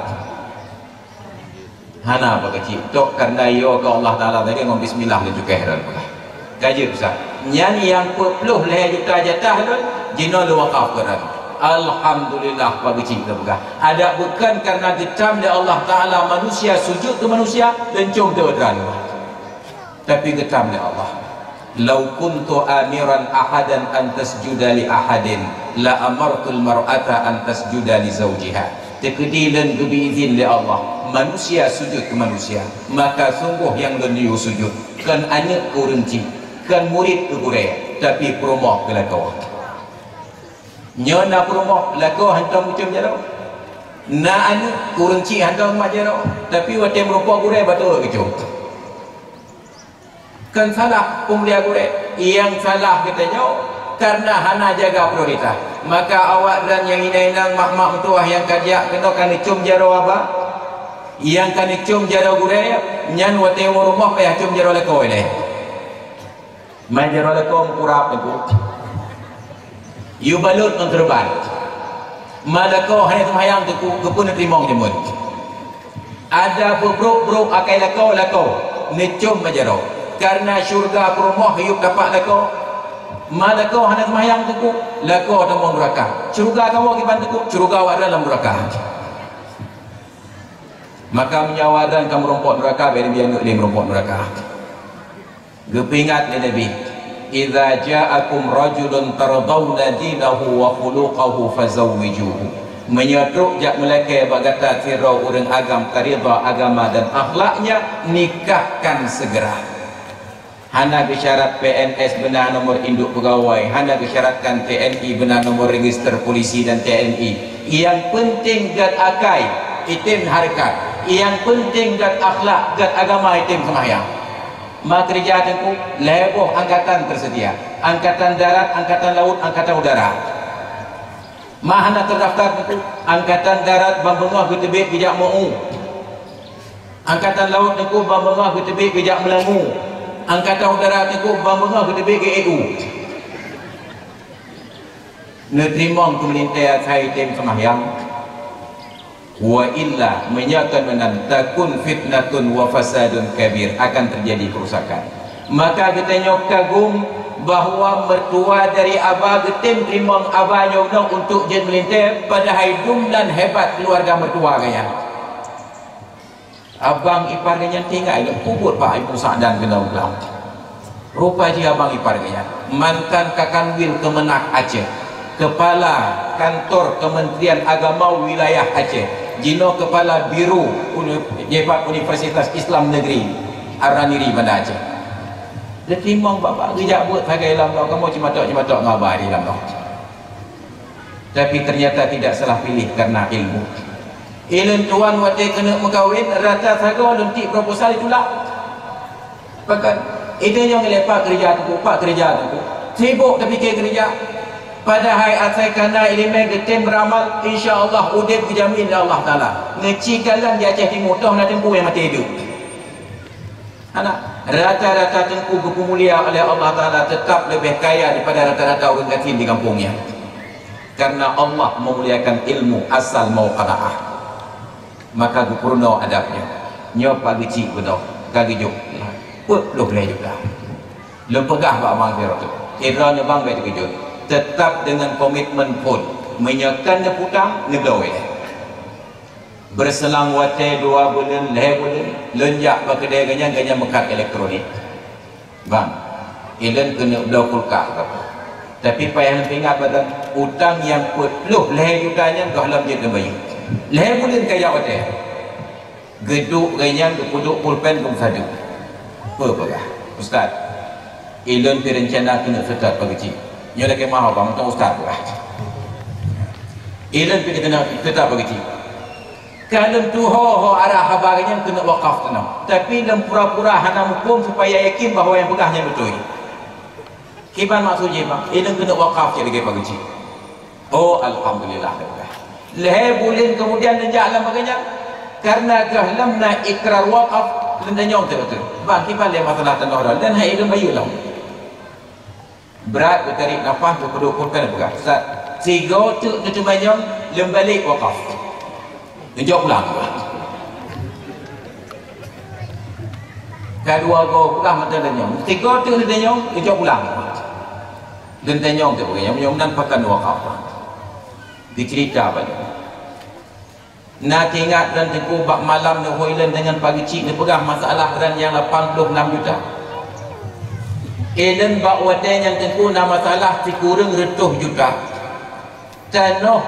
Hana Pak Geuchik, tok kareuna yo keu Allah Taala lagèe ngon bismillah lôn cukéh droen peugah. Ka jeuet, Ustaz. Nyan nyang peuet ploh lhèe juta jatah lôn, jinoe lôn wakaf keu droen. Alhamdulillah Pak Geuchik lôn peugah. Adak bukon kareuna geutam lé Allah Taala manusia sujud keu manusia, lôn com teuk droen. Tapi geutam lé Allah. "Lau kuntu amiran ahadan an tasjuda li ahadin, la amartul mar'ata an tasjuda li zaujiha." Teukeudi lôn geubri izin lé Allah, manusia sujud keu manusia, maka sunggoh nyang lôn yue sujud, kon aneuk keu ureueng chik, kon murit keu gurèe, tapi peurumoh keu lakoe. Nyoe na peurumoh, lakoe hantom geucom jaroe. Na aneuk, keu ureueng chik hantom mat jaroe, tapi watèe meurumpok gurèe bacut geucom. Kon salah peumulia gurèe, nyang salah geutanyoe kareuna hana jaga prioritas. Maka awak droen nyang inong-inong, mak-mak meutuwah nyang ka jak keunoe ka neucom jaroe haba, nyang ka neucom jaroe gurèe, nyan watèe u rumoh payah com jaroe lakoe lé. Man jaroe lakoe meukurab Teungku. Yue balot ngon keureuban. Man lakoe hana seumayang Teungku, keupeue neuteurimong jameun. Ada beubrok-brok akai lakoe, lakoe neucom man jaroe. Kareuna syeuruga peurumoh yub tapak lakoe. Man lakoe hana seumayang Teungku, lakoe tamong nuraka. Syeuruga kamoe kiban Teungku, syeuruga awak droen lam nuraka. Maka meunyoe awak droen ka meurumpok nuraka, bèk neubiet aneuk lé meurumpok nuraka. Geupeuingat lé Nabi, "Idza ja'akum rajulun tardhauna dinahu wa khuluqahu fazawwijuhu." Meunyoe trok jak meulakèe bak gata sidroe ureueng agam taridha agama dan akhlaknya, nikahkan segera. Hana geusyarat P N S beuna nomor induk peugawai, hana geusyaratkan T N I beuna nomor register polisi dan T N I. Nyang peunteng gèt akai, item hareukat. Nyang peunteng gèt akhlak, gèt agama, item seumayang. Ma keureuja Teungku, lhèe boh angkatan teuseudia. Angkatan darat, angkatan laôt, angkatan udara. Ma hana teudaftar Teungku, angkatan darat ban beungoh geuteubiet geujak meu-u. Angkatan laôt Teungku ban beungoh geuteubiet geujak meulangue. Angkatan udara Teungku ban beungoh geuteubiet geu-ék u. Neuteurimong keu meulintèe asai item seumayang. Wa illa, meunyoe kon meunan, takun fitnatun wa fasadun kabir, akan teujadi keurusakan. Maka geutanyoe kagum bahwa mertua dari aba geutem teurimong aba nyoe untuk jeuet meulintèe, padahai dum nan hebat keuluwarga mertua geuh nyan. Abang ipar geuh nyan tinggai lom peubuet bak Ibu Sa'dan keunoe lam. Rupa jih abang ipar geuh nyan mantan Kakanwil Keumeunag Aceh, Kepala Kantor Kementerian Agama Wilayah Aceh, jinoe Kepala Biro Uni-, Universitas Islam Negeri Araniri Banda Aceh. Teurimong bapak geujak buet sagai lam nyoe, kamoe cimatok-cimatok ngon aba di lam nyoe. Tapi ternyata tidak salah pilih karena ilmu. Ilôn tuan watèe keuneuk meukawen, rata sagoe lôn tiek proposal ditulak. Bahkan, ide nyang lé pak keureuja teungku, pak keureuja teungku. Sibok tapike keureuja. Padahai asai kana ileumèe geutem ramal, insya Allah udép geujamin lé Allah Taala. Neuci kalon di Aceh Timu, toh na teungku nyang maté idup. Hana, rata-rata teungku geupeumulia oleh Allah Taala, tetap leubeh kaya daripada rata-rata ureueng gasien di gampông nyan. Karena Allah memuliakan ilmu asal mau qanaah. Maka geupeurunoe adab nyoe. Nyoe Pak Geuchik bunoe, ka geujok peuet ploh lhèe juta. Lôn peugah bak abang sidroe teuk, sidroe nyoe bang bèk teukeujot. Tetap deungon komitmen phôn. Meunyoe kan neupeutang, neubloe ilèe. Beuselang watèe dua buleuen, lhèe buleuen, lôn jak bak keudè geuh nyan, geuh nyan meukat elektronik. Bang, ilôn keuneuk bloe kulkas, kata. Tapi payah lôn peuingat bak droeneuh, utang nyang peuet ploh lhèe juta nyan gohlom jeuet lôn bayeue. Lhèe buleuen ka jak watèe. Geuduek geuh nyan geupeuduek pulpen geumeusadeue. Peue peugah, "Ustaz, ilôn pih reuncana keuneuk seutôt Pak Geuchik." Nyoe lakèe meu'ah bang, mantong ustaz peugah. "Ilôn pih keuneuk seutôt Pak Geuchik." Ka lôn tuho ho arah haba geuh nyan keuneuk wakaf tanoh. Tapi lôn pura-pura hana muphom supaya yakin bahwa nyang peugah nyan beutôi. Kiban maksud jih, bang? Ilôn keuneuk wakaf cit lagèe Pak Geuchik. Oh, alhamdulillah, dia peugah. Lhèe buleuen keumudian lôn jak lam bagian nyan. Karena gohlom na ikrar wakaf, lôn tanyong teuk-teuk. Bang, kiban lé masalah tanoh droe, dan hai ilôn bayeue lom. Brat geutarik nafah, geupeuduek pulpen, peugah, "Ustaz, sigoe teuk neuteumanyong lôn balek wakaf." Geujok pulang. Ka dua goe peugah mantong tanyong. Sigoe teuk neutanyong, geujok pulang. Lôn tanyong teuk peugah, "Nyoe meunan pakon wakaf?" Geuceurita bak nyoe. Na teuingat lôn teungku bak malam neuhôi lôn deungon Pak Geuchik neupeugah masalah rot nyang lapan ploh nam juta. Ilôn bak watèe nyan teungku na masalah sikureueng reutôh juta. Tanoh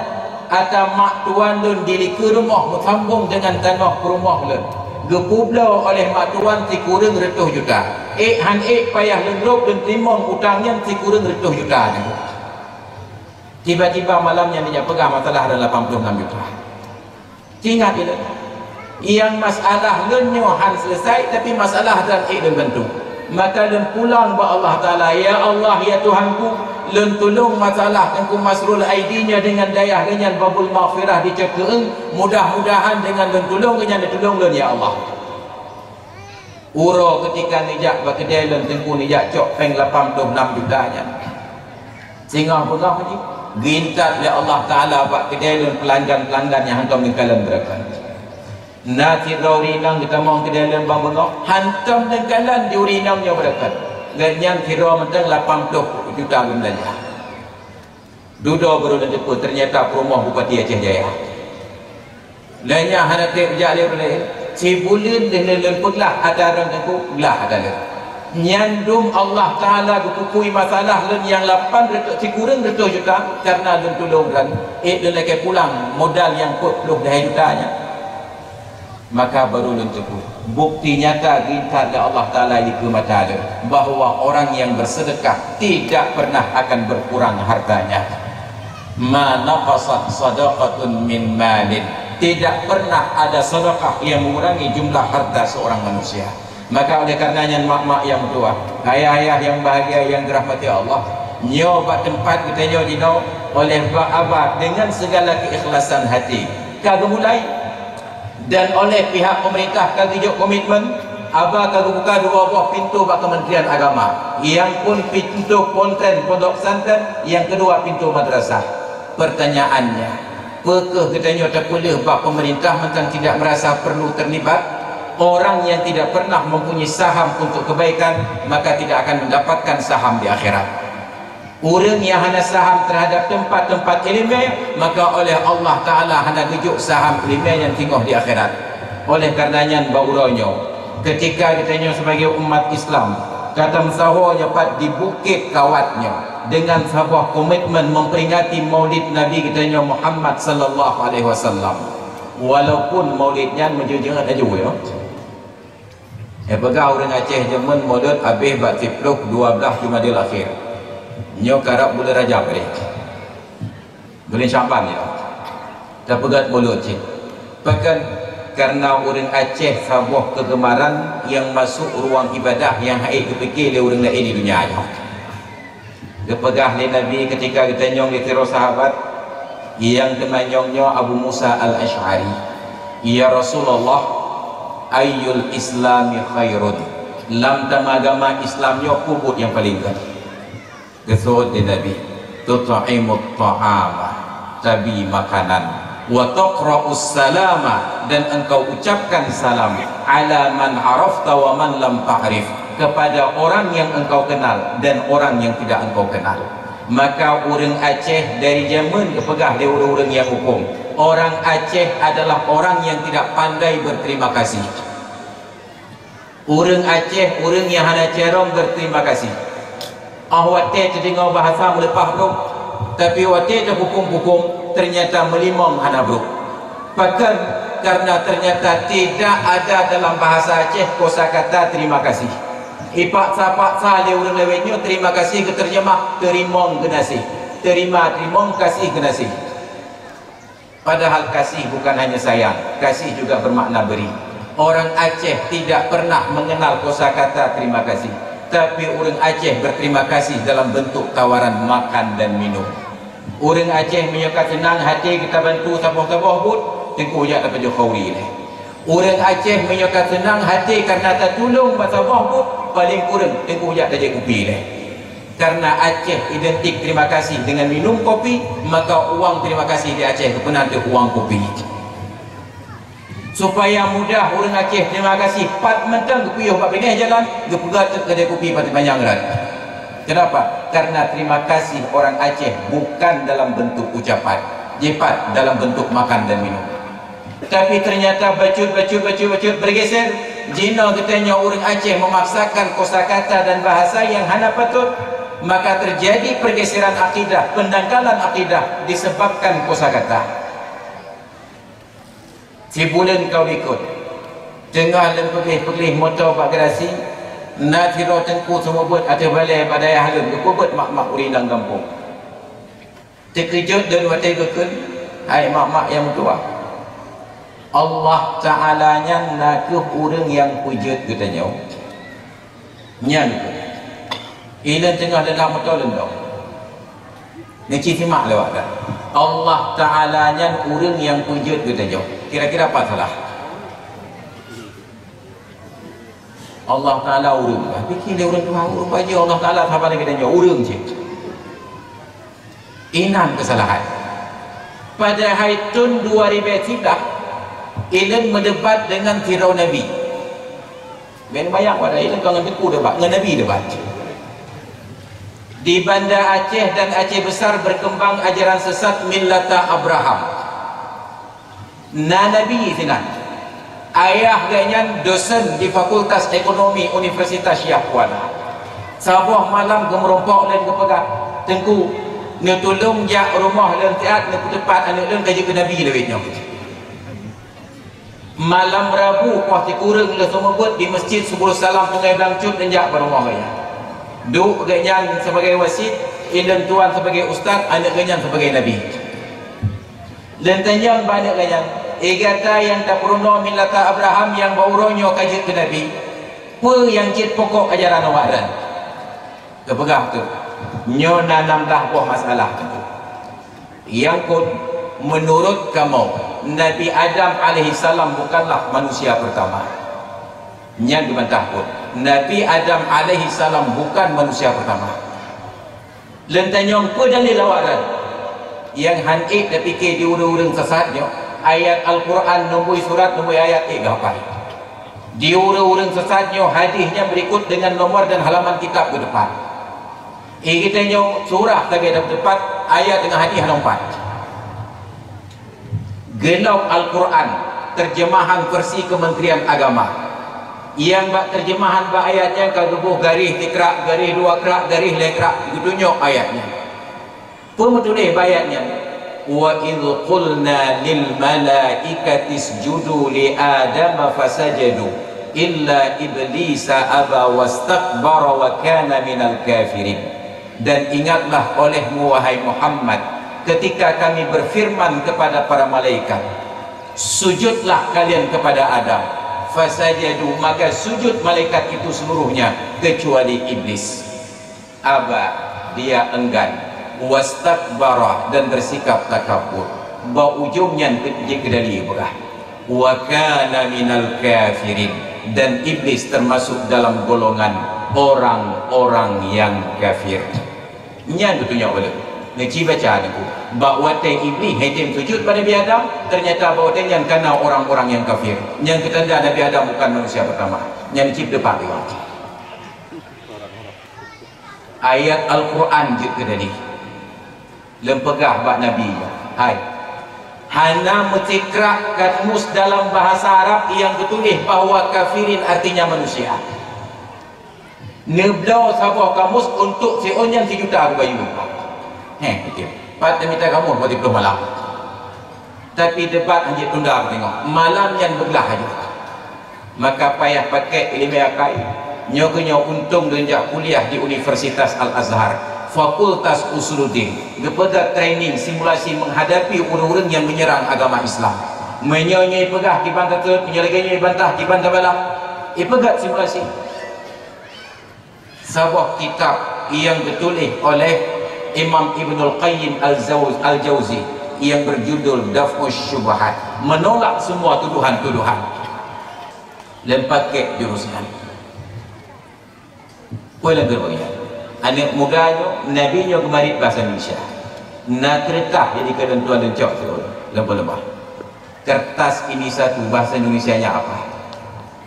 ata mak tuan lôn di likeu rumoh meusambong deungon tanoh peurumoh lôn. Geupeubloe oleh mak tuan sikureueng reutôh juta. Ék han ék payah lôn rôb lôn teurimong utang nyan sikureueng reutôh juta nyan. Tiba-tiba malam nyan dijak peugah masalah rot lapan ploh nam juta. Ingat ilôn, nyang masalah lôn nyoe han seuleusoe, tapi masalah rot ék lôn bantu. Maka lôn pulang bak Allah Taala, "Ya Allah, ya Tuhanku, lôn tulông masalah Teungku Masrul Aidi nyoe deungon dayah geuh nyan Babul Maghfirah di Cot Keueung, mudah-mudahan deungon lôn tulông geuh nyan neutulông lôn, ya Allah." Uroe keutika neujak bak keudè lôn teungku neujak cok péng lapan ploh nam juta nyan. Singoh beungoh jih, geuintat lé Allah Taala bak keudè lôn peulanjan-peulanjan nyang hántom neukalon beureukat. Na sidroe ureueng inong geutamong keudè lôn bak beungoh, hántom neukalon di ureueng inong nyoe beureukat. Gobnyan sidroe mantong lapan ploh juta geubeulanja. Dudoe baru lôn teupeue, ternyata peurumoh Bupati Aceh Jaya. Lheueh nyan hana trép jak lé ureueng laén. Sibuleuen lheueh lôn peuglah ata droe teungku, glah ata lôn. Nyan dum Allah Taala geupukui masalah lôn nyang lapan reutôh, sikureueng reutôh juta, kareuna lôn tulông droe. Ék lôn lakèe pulang modal nyang peuet ploh lhèe juta nyan. Maka baru lôn teupeue, bukti nyata geuintat lé Allah Taala di keue mata lôn, bahwa orang yang bersedekah tidak pernah akan berkurang hartanya. "Ma naqasat sadaqatun min malin." Tidak pernah ada sedekah yang mengurangi jumlah harta seorang manusia. Maka oleh karena nyan, mak-mak yang meutuah, ayah-ayah yang bahagia yang dirahmati Allah, nyoe bak teumpat geutanyoe jinoe oleh bak aba dengan segala keikhlasan hati ka geumulai. Dan oleh pihak pemerintah ka geujok komitmen, aba ka geubuka dua boh pintoe bak Kementerian Agama, nyang phôn pintoe pontren pondok pesantren, nyang keudua pintoe madrasah. Pertanyaannya, peu kheueh geutanyoe tapeuleueh bak pemerintah mantong tidak merasa perlu terlibat? Orang yang tidak pernah mempunyai saham untuk kebaikan, maka tidak akan mendapatkan saham di akhirat. Ureuëng nyang hana saham terhadap tempat-tempat ileumèe, maka oleh Allah Taala hana geujok saham ileumèe nyang singoh di akhirat. Oleh karenanya, bak uroe nyoe, ketika geutanyoe sebagai umat Islam ka tameusahoe nyoe pat di Bukit Kawat nyoe dengan saboh komitmen memperingati Maulid Nabi geutanyoe Muhammad sallallahu alaihi wasallam, walaupun Maulid nyan meujeuet-jeuet laju, ya. Nyang peugah ureuëng Aceh jameun Maulud habéh bak siplôh dua blaih Jumadil Akhir. Nyoe karab buleuen Rajab deh. Buleuen Syaban, ya. Tapeugét Maulud cit. Pakon? Karena ureuëng Aceh saboh keugemaran nyang masuk ruang ibadah nyang hana geupike lé ureuëng laén di dônya nyoe. Geupeugah lé Nabi ketika geutanyong lé sidroe sahabat, nyang teumanyong nyoe Abu Musa Al-Asy'ari, "Ya Rasulullah, ayyul Islami khairun?" Lam tamong agama Islam nyoe peue buet nyang paleng gét? Geuseuôt lé Nabi, "Tut'imut ta'ama," tabi makanan, "wa taqra'us salama," dan engkau ucapkan salam, "ala man arafta wa man lam ta'rif," kepada orang yang engkau kenal dan orang yang tidak engkau kenal. Maka ureuëng Aceh dari jameun geupeugah lé ureuëng-ureuëng nyang muphom, orang Aceh adalah orang yang tidak pandai berterima kasih. Ureuëng Aceh, ureuëng nyang hana carông berterima kasih. Óh watée teudeungoe bahasa meuleupah brôk, tapi watée teupuphom-puphom, ternyata meulimong hana brôk. Pakon? Karena ternyata tidak ada dalam bahasa Aceh kosa kata terima kasih. Ipaksa-paksa lé ureuëng lawét nyoe terima kasih geuteurjeumah teurimong geunaséh, terima teurimong kasih geunaséh. Padahal kasih bukan hanya sayang, kasih juga bermakna beri. Orang Aceh tidak pernah mengenal kosa kata terima kasih, tapi ureuëng Aceh berterima kasih dalam bentuk tawaran makan dan minum. Ureuëng Aceh meunyoe ka seunang hati geuta bantu saboh-saboh buet, teungku jak tapajoh khauri lé. Ureuëng Aceh meunyoe ka seunang hati karena tatulông bak saboh buet, paléng kureueng teungku jak tajak kupi lé. Karena Aceh identik terima kasih dengan minum kopi, maka uang terima kasih di Aceh geupeuna teuh uang kopi. Supaya mudah ureuëng Aceh terima kasih, pat mantong geupiôh bak binéh jalan, geupeugah teuk keudè kupi pat manyang rat. Kenapa? Karena terima kasih orang Aceh bukan dalam bentuk ucapan, jipat dalam bentuk makan dan minum. Tapi ternyata bacut, bacut, bacut, bacut bergeser. Jinoe geutanyoe ureuëng Aceh memaksakan kosa kata dan bahasa yang hana patut, maka terjadi pergeseran akidah, pendangkalan akidah disebabkan kosa kata. Sibuleuen ka likot, teungoh lôn peugléh-peugléh moto bak garasi, na sidroe teungku seumeubeuet ateueh balée bak dayah lôn, geupeubuet mak-mak ureuëng lam gampông. Teukeujot lôn watée geukheun, hai mak-mak nyang meutuwah, Allah Ta'ala nyan na kheueh ureuëng nyang peujeuet geutanyoe. Nyan kheueh. Ilôn teungoh leulam moto lôn dong. Neuci simak lewat dah. Allah Ta'ala nyan ureuëng nyang peujeuet geutanyoe. Kira-kira pat salah? Allah Ta'ala ureuëng. Bah, pike lé ureuëng tuha, ureuëng pajoh Allah Ta'ala saban lagée tanyoe, ureuëng cit. Inan keusalahan. Padahai thon dua ribée siblah, ilôn meudebat deungon sidroe nabi. Bèk neubayang padahai ilôn ka ngon teungku debat, ngon nabi debat. Di Banda Aceh dan Aceh Besar berkembang ajaran sesat millata Abraham. Na nabi sinan. Ayah geuh nyan dosen di Fakultas Ekonomi Universitas Syiah Kuala. Saboh malam geumeurumpok lôn geupeugah, "Teungku, neutulông jak rumoh lôn siat neupeuteupat aneuk lôn ka jeuet keu nabi lawét nyoe." Malam Rabu poh sikureueng lheueh seumeubeuet di Masjid Subul Salam Sungai Blangcut lôn jak bak rumoh geuh nyan. Duek geuh nyan sibagai wasit, ilôn tuan sibagai ustaz, aneuk geuh nyan sibagai nabi. Lôn tanyong bak aneuk geuh nyan, "Eh gata nyang tapeurunoe millata Abraham nyang bak uroe nyoe ka jeuet keu nabi, peue nyang jeuet pokok ajaran awaknyan?" Geupeugah teuk, "Nyoe na nam blah boh masalah teungku. Nyang phôn, meunurot kamoe, Nabi Adam alaihissalam bukanlah manusia peurtama." Nyan geubantah phôn, "Nabi Adam alaihissalam bukan manusia peurtama." Lôn tanyong peue dalil awaknyan? Nyang han ék tapike di ureuëng-ureuëng sasat nyoe, ayat Al-Qur'an, nomboi surat, nomboi ayat ék geuhafai. Di ureuëng-ureuëng sesat nyoe hadis nyang berikut dengan nomor dan halaman kitab ke depan. Eh, kita nyoe surah sagai dapat tepat, ayat dengan hadis hana empat. Gelok Al-Quran, terjemahan versi Kementerian Agama. Yang bak terjemahan bak ayat nyan ka geuboh garéh sikrak, garéh dua krak, garéh lhée krak, geutunyok ayat nyan. Peue meutuléh bak ayat nyan? "Wa idh qulna lil malaikati isjudu li Adama fasajadu illa iblisa aba wastakbara wa kana minal kafirin." Dan ingatlah olehmu, wahai Muhammad, ketika Kami berfirman kepada para malaikat, "Sujudlah kalian kepada Adam." Fasajadu, maka sujud malaikat itu seluruhnya kecuali iblis. Aba, dia enggan, wastakbara, dan bersikap takabur. Bak ujong nyan jeuet keudali peugah, "Wa kana minal kafirin," dan iblis termasuk dalam golongan orang-orang yang kafir. Nyan geutunyok ulôn. Neuci baca Teungku. Bak watée iblis hana jitem sujud bak Nabi Adam, ternyata bak watée nyan kana orang-orang yang kafir. Nyan geutanda Nabi Adam bukan manusia pertama. Nyan cit depan riwayat. Ayat Al-Quran jeuet keudali. Lôn peugah bak Nabi, "Hai, hana meusikrak kamus dalam bahasa Arab nyang geutuléh bahwa kafirin artinya manusia. Neubloe saboh kamus untuk siôn nyan sijuta ribèe." Heh, beutôi. Pat teumita kamus bak siplôh malam. Tapi debat hana jitunda, tengok. Malam nyan beuglah laju. Maka payah pakai ileumèe akai. Nyoe keuh nyoe untông lôn jak kuliah di Universitas Al-Azhar, Fakultas Usuluddin. Geupeugah training simulasi menghadapi ureuëng-ureuëng nyang menyerang agama Islam. Meunyoe nyoe peugah kiban tateuet, meunyoe lagèe nyoe bantah kiban tabalah. Ipeugah simulasi. Saboh kitab nyang geutuléh oleh Imam Ibnul Qayyim Al-Zauz-, Al-Jauzi yang berjudul Daf'us Syubhat, menolak semua tuduhan-tuduhan. Lôn pakai jurus nyan. Peue lôn geubeuet nyan? Aneuk muda nyoe, Nabi nyoe geumarit bahasa Indonesia. Na keureutah jadi keu lôn tuan lôn cok siôn, lôn peuleumah. Kertas ini satu, bahasa Indonesia-nya apa?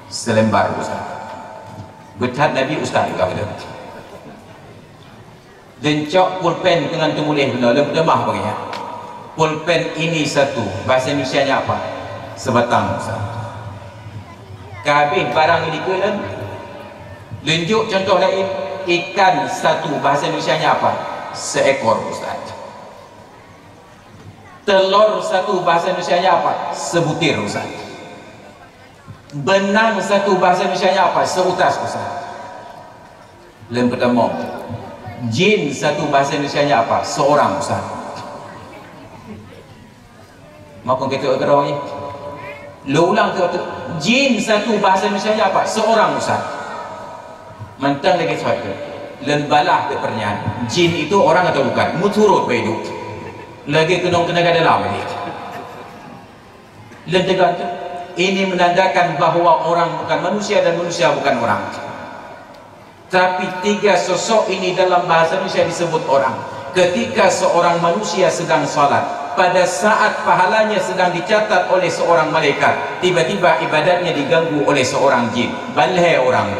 Selembar, Ustaz. Beuthat Nabi, Ustaz juga beuthat. Lôn cok pulpen deungon teumuléh bunoe, lôn peutamah bak gobnyan. Pulpen ini satu, bahasa Indonesia-nya apa? Sebatang, Ustaz. Ka habéh barang di likot lôn, lôn jok contoh laén, ikan satu, bahasa Indonesia-nya apa? Seekor, Ustaz. Telor satu, bahasa Indonesia-nya apa? Sebutir, Ustaz. Benang satu, bahasa Indonesia-nya apa? Seutas, Ustaz. Lôn peutamong. Jin satu, bahasa Indonesia-nya apa? Seorang, Ustaz. Makon keu keudroe nyoe. Lôn ulang keu, jin satu, bahasa Indonesia-nya apa? Seorang, Ustaz. Mantong lagèe soe tu. Lôn balah keu peurenyaan. Jin itu orang atau bukan? Meusurot bak idup. Lagèe keunong teunaga dalam lagèe. Lôn teuga tu, ini menandakan bahwa orang bukan manusia dan manusia bukan orang. Tapi tiga sosok ini dalam bahasa Indonesia disebut orang. Ketika seorang manusia sedang salat, pada saat pahalanya sedang dicatat oleh seorang malaikat, tiba-tiba ibadatnya diganggu oleh seorang jin. Balhée orang.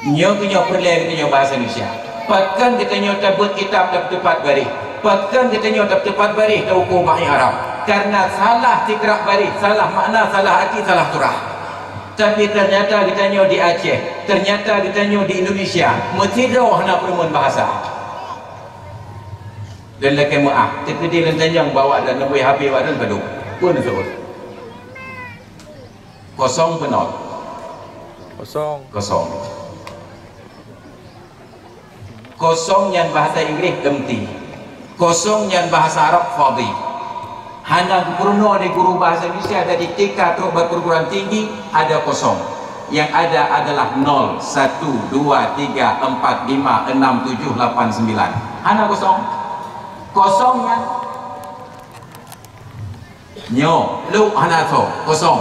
Nyoe keuh nyoe peureulée geutanyoe bahasa Indonesia. Pakon geutanyoe tabeuet kitab tapeuteupat baréh? Pakon geutanyoe tapeuteupat baréh taukoe bak Arab? Karena salah tikrak baréh, salah makna, salah arti, salah surah. Tapi ternyata geutanyoe di Aceh, ternyata geutanyoe di Indonesia, meusidroe hana peureumeun bahasa. Dan lakée meuáh, teukeudi lôn tanyong bak awak dan neubri H P awak dan padub. Peue neuseuôt? Kosong peunoh. Kosong. Kosong. Kosong nyan bahasa Inggréh empty. Kosong nyan bahasa Arab fadhi. Hana geupeurunoe lé guru bahasa Indonesia dari T K trok bak perguruan tinggi ada kosong. Yang ada adalah nol, satu, dua, tiga, empat, lima, enam, tujuh, lapan, sembilan. Hana kosong. Kosong nyan Nyoe, lhok hana soe, kosong.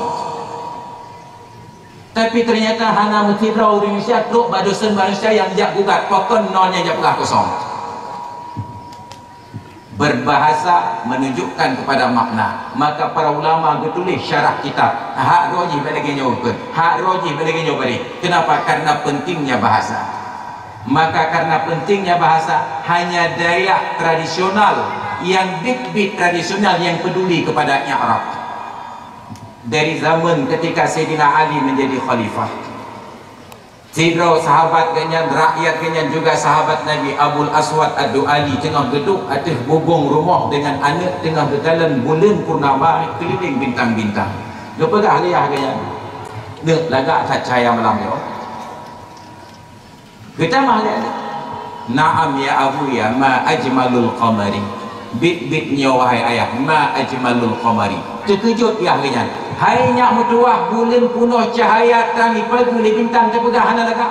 Tapi ternyata hana meusidroe ureuëng Indonesia trok bak dosen manusia nyang jak gugat, pakon nol nyang jak peugah kosong. Berbahasa menunjukkan kepada makna. Maka para ulama geutuléh syarah kitab. Hak droe jih bak lagèe nyoe keuh. Hak droe jih bak lagèe nyoe bareh. Kenapa? Karena pentingnya bahasa. Maka karena pentingnya bahasa, hanya dayah tradisional, yang bit-bit tradisional yang peduli kepada i'rab. Dari zaman ketika Saidina Ali menjadi khalifah, sidroe sahabat geuhnyan, rakyat geuhnyan juga sahabat Nabi, Abul Aswad Ad-Du'ali, teungoh geuduek ateueh bubông rumoh deungon aneuk, teungoh geukalon buleuen purnama keulileng bintang-bintang. Geupeugah lé yah geuhnyan, "Neuk, lagak that cahya malam nyoe?" Geutamah lé aneuk, "Na'am ya abuya, ma ajmalul qamari." "Bit-bit nyoe, wahai ayah, ma ajmalul qamari." Teukeujot yah geuhnyan. "Hai nyak meutuwah, buleuen peunoh cahya, trang ipageue lé bintang, tapeugah hana lagak?"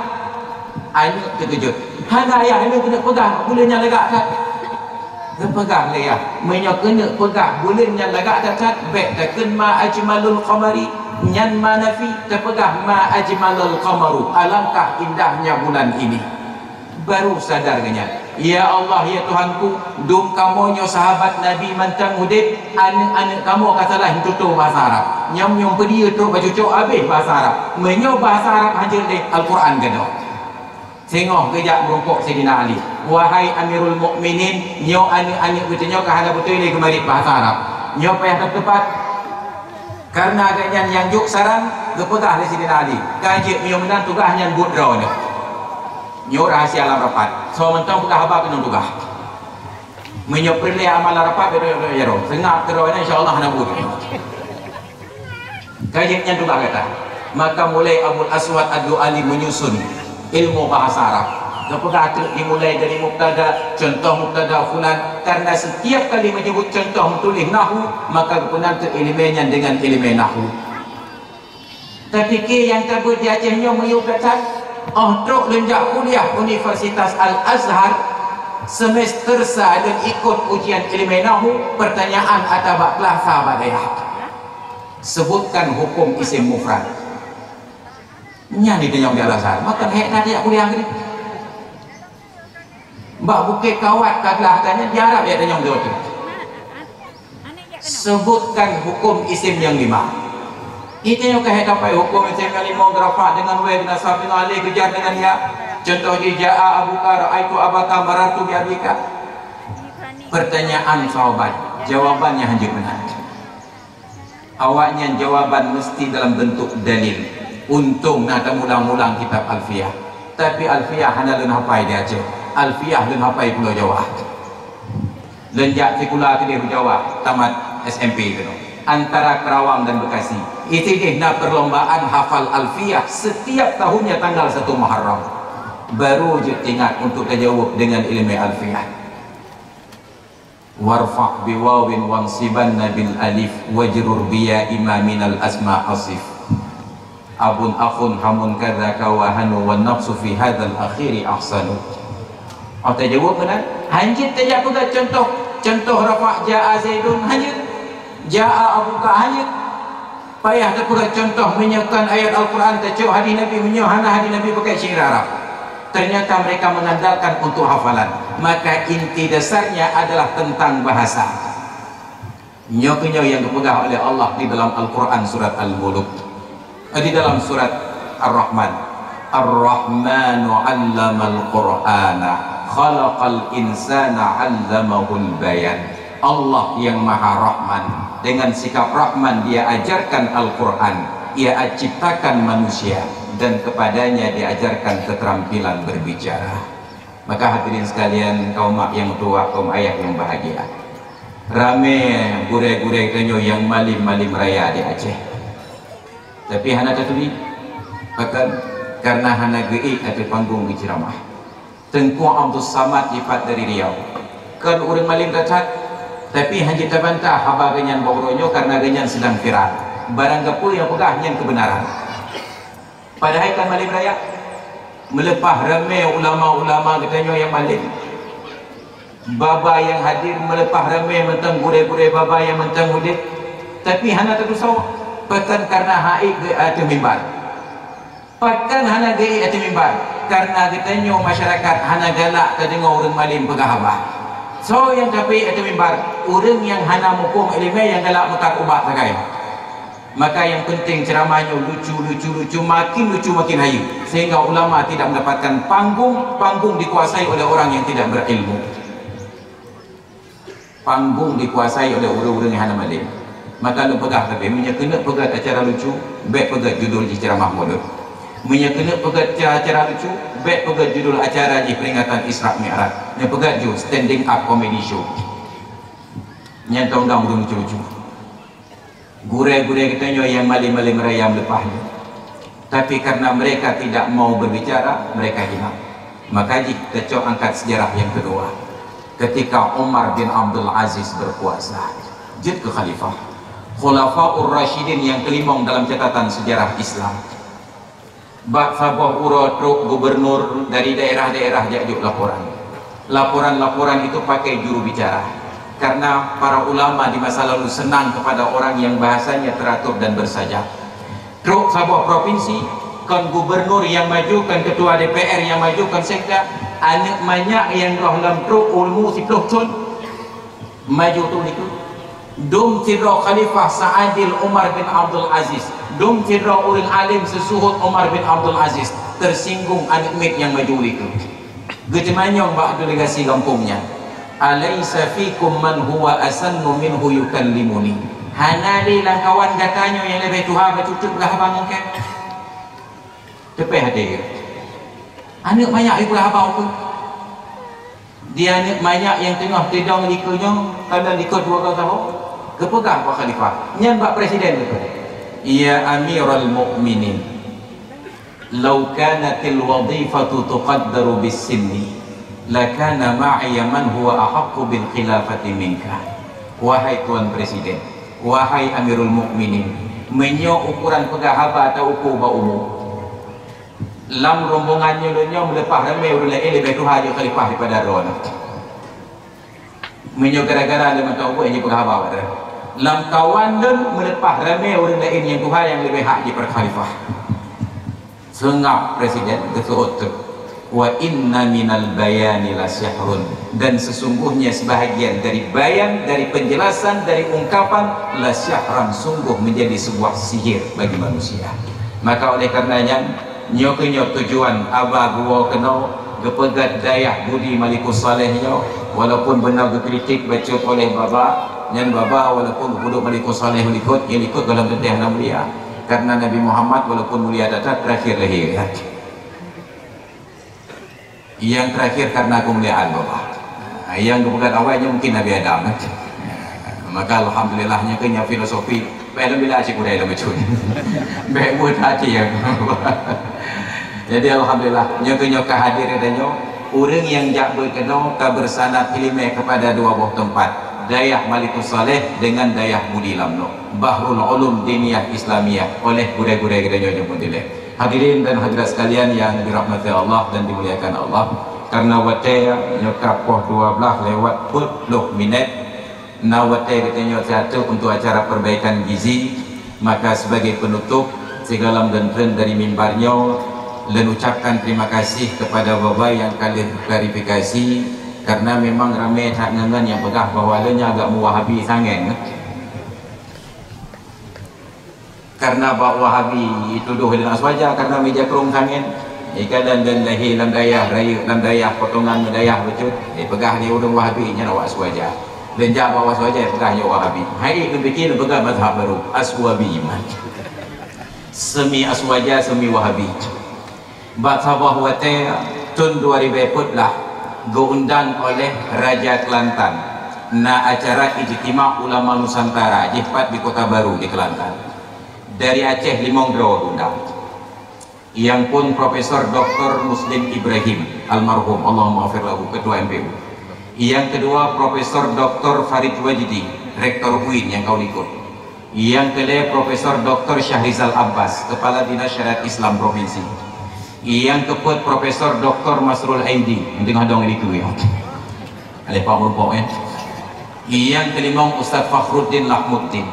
Aneuk teukeujot. "Hana, ayah, aneuk keuneuk peugah buleuen nyan lagak that." Geupeugah lé yah, "Meunyoe keuneuk peugah buleuen nyan lagak that-that, bèk takheun ma ajmalul qamari, nyan ma nafi, tapeugah ma ajmalul qamaru, alangkah indahnya bulan ini." Baru sadar geuhnyan, "Ya Allah, ya Tuhanku, dum kamoe nyoe sahabat Nabi mantong udeb, aneuk-aneuk kamoe ka salah meututoe bahasa Arab. Nyoe-nyoe peue dia trok bacucok habéh bahasa Arab. Meunyoe bahasa Arab hanjeuet deh, Al-Quran gadôh." Singoh geujak meurumpok Saidina Ali, "Wahai Amirul Mukminin, nyoe aneuk-aneuk geutanyoe ka hana beutôi lé geumarit bahasa Arab. Nyoe payah that teupat." Kareuna geuhnyan nyang jok saran, geupeugah lé Saidina Ali, "Ka jeuet, meunyoe meunan tugaih nyan buet droeneuh." Nyoe rahsia lam rapat. Soe mantong peugah haba keunong tugaih. Meunyoe peureulèe amal lam rapat, bèk droeneuh jaroe. Seungab keu droeneuh, insya Allah hana buet. Ka jeuet nyan tugaih gata. Maka mulai Abul Aswad Ad-Du'ali menyusun ilmu bahasa Arab. Geupeugah treuk dimulai dari mubtada, contoh mubtada fulan, karena setiap kali menyebut contoh meutuléh nahu, maka geupeunan treuk ileumèe nyan dengan ileumèe nahu. Tapike nyang tabeuet di Aceh nyoe miyueb that-that. Óh trok lôn jak kuliah Universitas Al-Azhar, semester sa lôn ikot ujian ileumèe nahu, pertanyaan ata bak kelas sa bak dayah. Sebutkan hukum isim mufrad. Nyan jitanyong di Al-Azhar, maka hék that jak kuliah keudéh. Bak Bukét Kawat ka glah tanyan di Arab ya tanyong dua tu. Sebutkan hukum isim yang lima. Itu yang kah dapat hukum isim yang lima, geurafa dengan waw, geunasab dengan alif, geujar dengan ya. Contoh jih, jaa abuka, raaitu abaka, marartu bi abika. Pertanyaan sahabat, jawabannya hanya benar. Awaknyan jawaban meusti dalam beuntuk dalil. Untông na tamulang-mulang kitab Alfiyah. Tapi Alfiyah hana lôn hafai di Aceh. Alfiyah lôn hafai Pulo Jawa. Lôn jak sikula keudéh u Jawa, tamat S M P keunoe. Antara Kerawang dan Bekasi. Isidéh na perlombaan hafal Alfiyah setiap tahunnya tanggal satu Muharram. Baru jeuet ingat untuk tajaweueb dengan ileumèe Alfiyah. Warfa' bi wawin wansibanna bil alif wajrur bi ya imaminal asma asif. Abun akhun hamun kadzaka wa hanu wan nafsu fi hadzal akhiri ahsanu. Oh, tajaweueb meunan? Hanjeuet tajak peugah contoh, contoh rafa' jaa Zaidun hanjeuet, jaa abuka hanjeuet. Payah tapeugah contoh, meunyoe kon ayat Al-Quran tacok hadis Nabi, meunyoe hana hadis Nabi pakai syiar Arab. Ternyata mereka mengandalkan untuk hafalan. Maka inti dasarnya adalah tentang bahasa. Nyoe keuh nyoe nyang geupeugah oleh Allah di dalam Al-Quran surat Al-Muluk. Eh, di dalam surat Ar-Rahman. Ar-Rahmanu 'allamal Qur'ana, khalaqal insana 'allamahul bayan. Allah yang Maha Rahman, dengan sikap Rahman Dia ajarkan Al-Quran, Ia ciptakan manusia, dan kepadanya diajarkan keterampilan berbicara. Maka hadirin sekalian, kaum mak yang tuha, kaum ayah yang bahagia, ramé gurèe-gurèe tanyoe nyang malém-malém raya di Aceh. Tapi hana taturi, pakon? Karena hana geuék ateueh panggong geuceuramah. Teungku Abdus Samad jipat dari Riau. Kon ureueng malém that-that, tapi hanjeuet tabantah haba geuhnyan bak uroe nyoe karena geuhnyan sedang viral. Barang gapeue nyang peugah nyan keubeunaran. Padahai kon malém raya. Meuleupah ramé ulama-ulama geutanyoe nyang malém, baba nyang hadir, meuleupah ramé mantong gurèe-gurèe baba nyang mantong udeb, tapi hana tatusoe. Pakon? Karena han ék geuék ateueh mimbar. Pakon hana geuék ateueh mimbar? Karena geutanyoe masyarakat hana galak tadeungoe ureueng malém peugah haba. Soe nyang tapeuék ateueh mimbar? Ureuëng nyang hana muphom iéleumé nyang galak meukat ubat sagai. Maka nyang penting ceuramah nyoe lucu, lucu, lucu, makin lucu makin hayeue, sehingga ulama tidak mendapatkan panggung, panggung dikuasai oleh orang yang tidak berilmu. Panggung dikuasai oleh ureuëng-ureuëng nyang hana malem. Maka lôn peugah sabe, meunyoe keuneuk peugét acara lucu, bék peugét judul jih ceuramah mulod. Meunyoe keuneuk peugét ca-, acara lucu, bék peugét judul acara jih peringatan Isra Mi'raj. Nyoe peugét ju standing up comedy show. Nyan tong dang ureuëng lucu-lucu. Gurée-gurée geutanyoe nyang malem-malem raya meuleupah nyoe. Tapi karena mereka tidak mau berbicara, mereka hilang. Maka jih tacok angkat sejarah yang kedua. Ketika Umar bin Abdul Aziz berkuasa, jeuet keu khalifah. Khulafaur Rasyidin yang kelimong dalam catatan sejarah Islam. Bak saboh uroe trok gubernur dari daerah-daerah jak jok laporan. Laporan-laporan itu pakai juru bicara. Karena para ulama di masa lalu senang kepada orang yang bahasanya teratur dan bersajak. Trok saboh provinsi, kon gubernur nyang maju, kon ketua D P R nyang maju, kon sekda, aneuëk manyak nyang roh lom trok umu siplôh thon. Maju tu likot. Dum sidroe khalifah seadil Umar bin Abdul Aziz. Dum sidroe ureuëng alim seusuhot Umar bin Abdul Aziz. Tersinggung aneuëk miet nyang maju likot. Geuteumanyong bak delegasi gampông nyan, "Alaisa fikum man huwa asannu minhu yukallimuni?" Hana lé lam kawan gata nyoe nyang leubeh tuha bacut-cut peugah haba ngon kèe? Teupéh até geuh. Aneuëk manyak jipeugah haba ukeue. Di aneuëk manyak nyang teungoh teudong dikeue nyoe, ka lheueh likot dua goe saboh, geupeugah bak khalifah, nyan bak presiden geupeugah, "Ya Amiral Mukminin, lau kanatil wadhifatu tuqaddaru bis sinni, lakana ma'iya man huwa ahaqqu bil khilafati minka." Wahai Tuan Presiden, wahai Amirul Mukminin, meunyoe ukuran peugah haba teuukur bak umu, lam rombongan nyoe lôn nyoe meuleupah ramé ureuëng laén leubeh tuha jeuet khalifah daripada droeneuh. Meunyoe gara-gara lôn mantong buet nyang peugah haba bak droeneuh. Lam kawan lôn meuleupah ramé ureuëng laén nyang tuha nyang leubeh hak jeuet khalifah. Seungab presiden geuseuôt teuk, "Wa inna minal bayani la sihrun," dan sesungguhnya sebahagian dari bayan, dari penjelasan, dari ungkapan, la sihran, sungguh menjadi sebuah sihir bagi manusia. Maka oleh karena nyan, nyoe keuh nyoe tujuan haba geuwoe keunoe geupeugét dayah budi Malikussaleh nyoe, walaupun beuna geukritik bacut oleh baba, nyan baba walaupun geupeuduek Malikussaleh likot, nyang likot gohlom teuntèe hana mulia. Karena Nabi Muhammad walaupun mulia that-that terakhir lahé. Nyang terakhir karena kemuliaan baba. Nyang geupeugét awai nyoe mungkin Nabi Adam. Maka alhamdulillah nyoe keuh nyan filosofi. Bèk lôn bila cit gurèe lôn bacut. Bèk buet hati ya. Jadi alhamdulillah nyoe keuh nyoe ka hadir geutanyoe. Ureuëng nyang jak beuet keunoe ka bersanad iéleumé kepada dua boh teumpat. Dayah Malikussaleh dengan dayah Budi Lamno. Bahrul Ulum Diniyah Islamiyah oleh gurèe-gurèe geutanyoe nyang meutilée. Hadirin dan hadirat sekalian yang dirahmati Allah dan dimuliakan Allah, karena watèe nyoe ka poh dua belas lewat peuet ploh minét, na watèe geutanyoe siat untuk acara perbaikan gizi, maka sebagai penutup, sigohlom lôn treun dari mimbar nyoe, lôn ucapkan terima kasih kepada baba nyang ka lheueh klarifikasi, karena memang ramé that ngon nyang peugah bahwa lôn nyan agak meuwahabi sangat. Karena bak Wahabi tudoh lé Aswaja karena meujakrong sangat. Ikan dan, dan lahé lam dayah, rayeuk lam dayah, potongan dayah bacut. Eh, peugah lé ureuëng Wahabi nyan awak Aswaja. Dan jak bak Aswaja peugah nyoe Wahabi. Hai, lôn pikir lôn peugah mazhab baru, Aswabi man. Semi Aswaja, semi Wahabi. Bak saboh watèe thon dua ribèe peuet blah geuundang oleh Raja Kelantan na acara Ijtima Ulama Nusantara jih pat di Kota Baru di Kelantan. Dari Aceh limong droe geuundang. Nyang phôn Profesor Doktor Muslim Ibrahim, almarhum, Allahumma ghafir lahu, Ketua M P U. Nyang keudua Profesor Doktor Farid Wajdi, Rektor UIN nyang ka u likot. Nyang keulhèe Profesor Doktor Syahrizal Abbas, Kepala Dinas Syariat Islam Provinsi. Nyang keupeuet Profesor Doktor Masrul Aidi, nyang teungoh dong di keue. Alèh Pak Meureumpok, ya. Nyang keulimong Ustaz Fakhruddin Lahmuddin.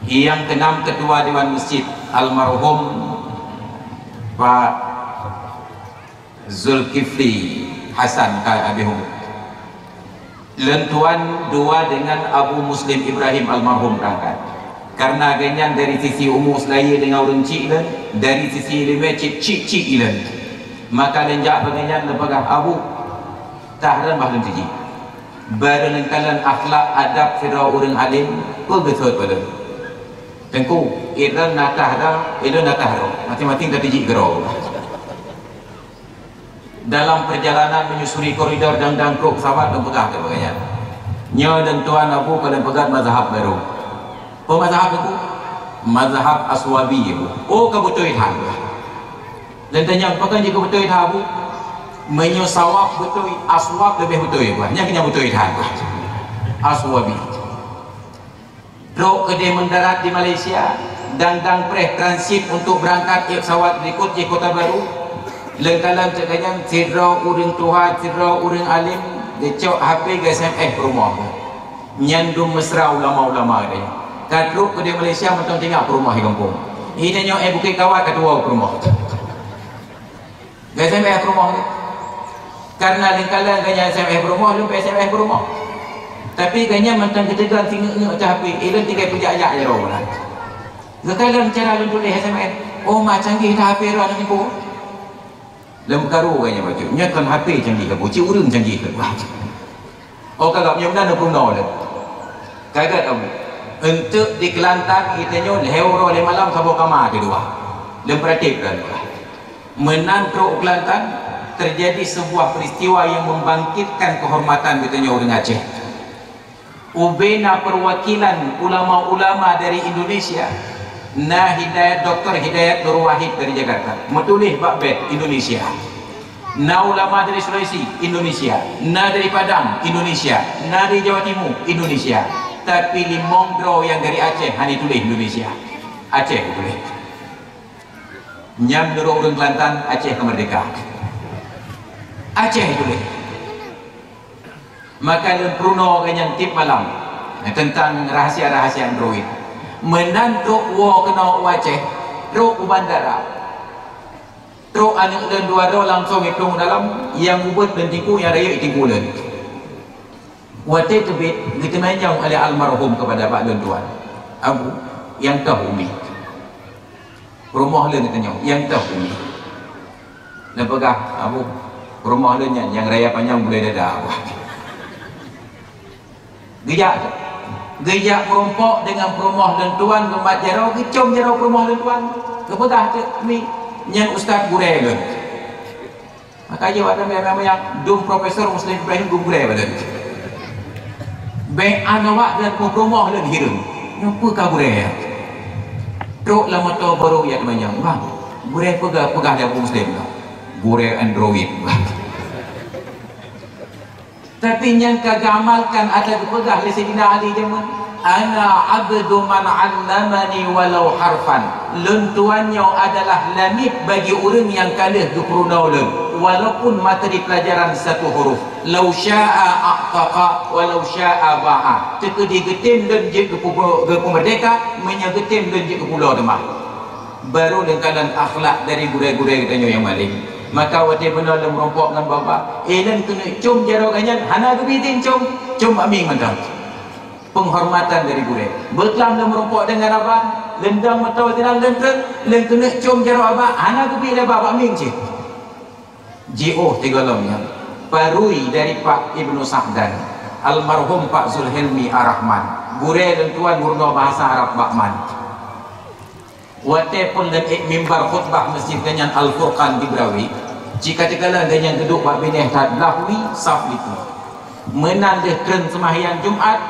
Nyang keunam Ketua Dewan Masjid, almarhum Pak Zulkifli Hasan ka abéh umur. Lôn tuan dua deungon Abu Muslim Ibrahim almarhum beurangkat. Kareuna gobnyan dari sisi umu seulayeue deungon ureuëng chik lôn, dari sisi iéleumé cit chik-chik ilôn. Maka lôn jak bak gobnyan lôn peugah, "Abu, tahreuem bah lôn tijik." Barô lôn kalon akhlak adab sidroe ureuëng além, peue geuseuôt bak lôn. "Teungku, ilôn na tahreuem, ilôn na tahreuem, maséng-maséng tatijik keudroe." Dalam perjalanan menyusuri koridor dan dangkrok pesawat, lôn peugah keu gobnyan, "Nyoe lôn tuan Abu ka lôn peugah mazhab baru." "Peue mazhab Abu?" "Mazhab Aswabi, Abu." "Oh, ka beutôi that." Lôn tanyong, "Pakon jeuet ka beutôi that, Abu?" "Meunyoe sawab beutôi, aswab leubeh beutôi, Abu. Nyan keuh nyang beutôi that, Abu." Aswabi. Trok keudeh mendarat di Malaysia, dan dang preh transit untuk beurangkat ék pesawat berikut jih Kota Baru. Lôn kalon teuk gobnyan sidroe ureuëng tuha, sidroe ureuëng além, geucok H P geu-S M S peurumoh. Nyan dum mesra ulama-ulama deh. Ka trok keudeh Malaysia mantong teuingat peurumoh di gampông. Ida nyoe, eh, Bukit Kawat ka tuwoe peurumoh. Geu-S M S peurumoh tu. Kareuna lôn kalon gobnyan S M S peurumoh, lôn pih S M S peurumoh. Tapi gobnyan mantong geuteugon singeuk-ngeuk teuh H P, ilôn tinggai peujak-jak jaroe bunoe. Geukalon cara lôn tuléh S M S. Oh, ma canggih that H P droe nyoe niko. Lôn meukaru gobnyan bacut. Nyoe kon H P canggih ka, buci ureuëng canggih ka. Oh, ka gab nyoe meunan peurunoe lôn. Ka gét Abu. Eunteuk di Kelantan, geutanyoe lhèe uroe lhèe malam saboh kama keudua. Lôn peuratéb lôn. Meunan trok u Kelantan, terjadi sebuah peristiwa yang membangkitkan kehormatan geutanyoe ureuëng Aceh. Ubena perwakilan ulama-ulama dari Indonesia, na Hidayat, Doktor Hidayat Nur Wahid dari Jakarta, meutuléh bak bed Indonesia. Na ulama dari Sulawesi, Indonesia. Na dari Padang, Indonesia. Na dari Jawa Timur, Indonesia. Tapi limong droe nyang dari Aceh hana tuléh Indonesia. Aceh tuléh. Nyan meunurot ureuëng Kelantan, Aceh ka merdeka. Aceh tuléh. Maka lôn peurunoe gobnyan tieb malam teuntang rahasia-rahasia Android. Meunan trok woe keunoe u Aceh, trok u bandara. Trok aneuëk lôn dua droe langsong jiplueng u dalam, nyang ubit lôn teungku, nyang rayeuk teungku lôn. Watée teubiet, geuteumanyong oleh almarhum keupada bak lôn tuan, "Abu, nyang toh umi?" "Peurumoh lôn," geutanyong, "nyang toh umi?" Lôn peugah, "Abu, peurumoh lôn nyan, nyang raya panyang bulée dada." Geujak, geujak meurumpok deungon peurumoh lôn tuan, geumat jaroe, geucom jaroe peurumoh lôn tuan. Geupeugah teuk, "Mi, nyan ustaz gurée lôn." Maka jih watée meunan dum Profesor Muslim Ibrahim gurée bak lôn. Bék awak dan peurumoh lôn hireuen. Nyoe peue ka gurée? Trok lam moto baru jak teumanyong, "Bang, gurée peugah, peugah lé Abu Muslim nyoe. Gurée Android." Tapi nyang ka geuamalkan ata geupeugah lé Saidina Ali jameun, "Ana abdu man 'allamani walau harfan." Lôn tuan nyoe adalah langét bagi ureuëng nyang ka lheueh geupeurunoe lôn, walaupun materi pelajaran satu huruf. "Lau syaa a'taqa, walau syaa ba'a." Teukeudi geutem lôn jeuet geupeu-, geupeumeurdeka, meunyoe geutem lôn jeuet geupulo teuma. Barô lôn kalon akhlak dari gurée-gurée geutanyoe nyang malém. Maka watée bunoe lôn meurumpok ngon baba, eh, lôn keuneuk com jaroe gobnyan, hana geubi idhin com, com bak mieng mantong. Penghormatan dari gurée. Beuklam lôn meurumpok deungon abang, lôn dong meutoe sinan lôn treun, lôn keuneuk com jaroe abang, hana geubi lé baba, bak mieng cit. Jiôh sigohlom nyan, parui dari Pak Ibnu Sa'dan, almarhum Pak Zulhilmi Ar-Rahman, gurée lôn tuan meurunoe bahasa Arab bak man. Watée phon lôn ék mimbar khutbah masjid gobnyan Al-Furqan di Berawi, cit ka teukalon gobnyan geuduek bak binéh that, blah wie saf likôt. Meunan lheueh treun seumahyang Jumat,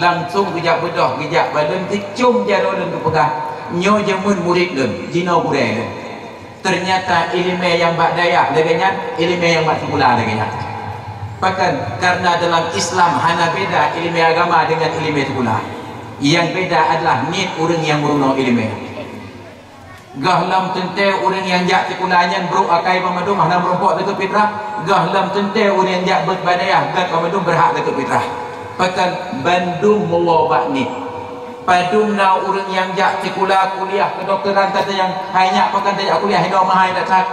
langsong geujak beudôh, geujak bak lôn, geucom jaroe lôn geupeugah, "Nyoe jameun murit lôn, jinoe gurée lôn." Ternyata iéleumé nyang bak dayah lagée nyan, iéleumé nyang bak sikula lagée nyan. Pakon? Karena dalam Islam hana beda iéleumé agama deungon iéleumé sikula. Nyang beda adalah niet ureuëng nyang meurunoe iéleumé. Gohlom teuntée ureuëng nyang jak sikula nyan brok akai banmandum hana meurumpok zakat fitrah, gohlom teuntée ureuëng nyang jak beuet bak dayah gét banmandum beurhak zakat fitrah. Pakon? Bandum meuwoe bak niet. Padum na ureuëng nyang jak sikula kuliah keudoktoran, ka tanyong, "Hai nyak, pakon tajak kuliah inoe meuhai that-that?"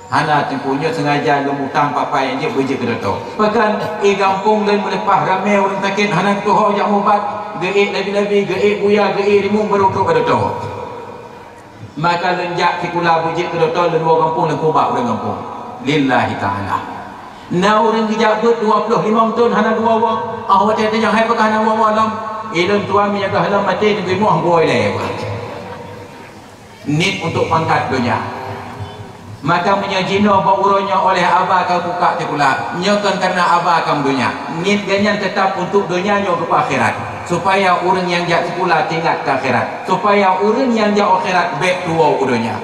Hana, Teungku, nyoe sengaja lôn utang papa nyang jeuet beujeuet keu doto. Pakon, i gampông lôn meuleupah ramé ureuëng sakét hana geutuho jak mubat, geuék labi-labi, geuék buya, geuék rimueng barô trok bak doto. Maka lôn jak sikula beujeuet keu doto, lôn woe gampông, lôn peubak ureuëng gampông. Lillahi ta'ala. Na ureuëng geujak beuet dua ploh limong thon hana geuwoe-woe. Ah, watée tanyong hai pakon hana woe-woe lom. Ilôn tuan meunyoe goh lom maté neubri moh geuwoe ilée. Niet untuk pangkat donya. Maka meunyoe jinoe bak uroe nyoe oleh aba ka bukak sikula, nyoe kon karena aba ka meudonya. Niet geuhnyan teutap untuk donya nyoe keu akhirat, supaya ureuëng nyang jak sikula teuingat keu akhirat, supaya ureuëng nyang jak akhirat bék tuwoe u donya.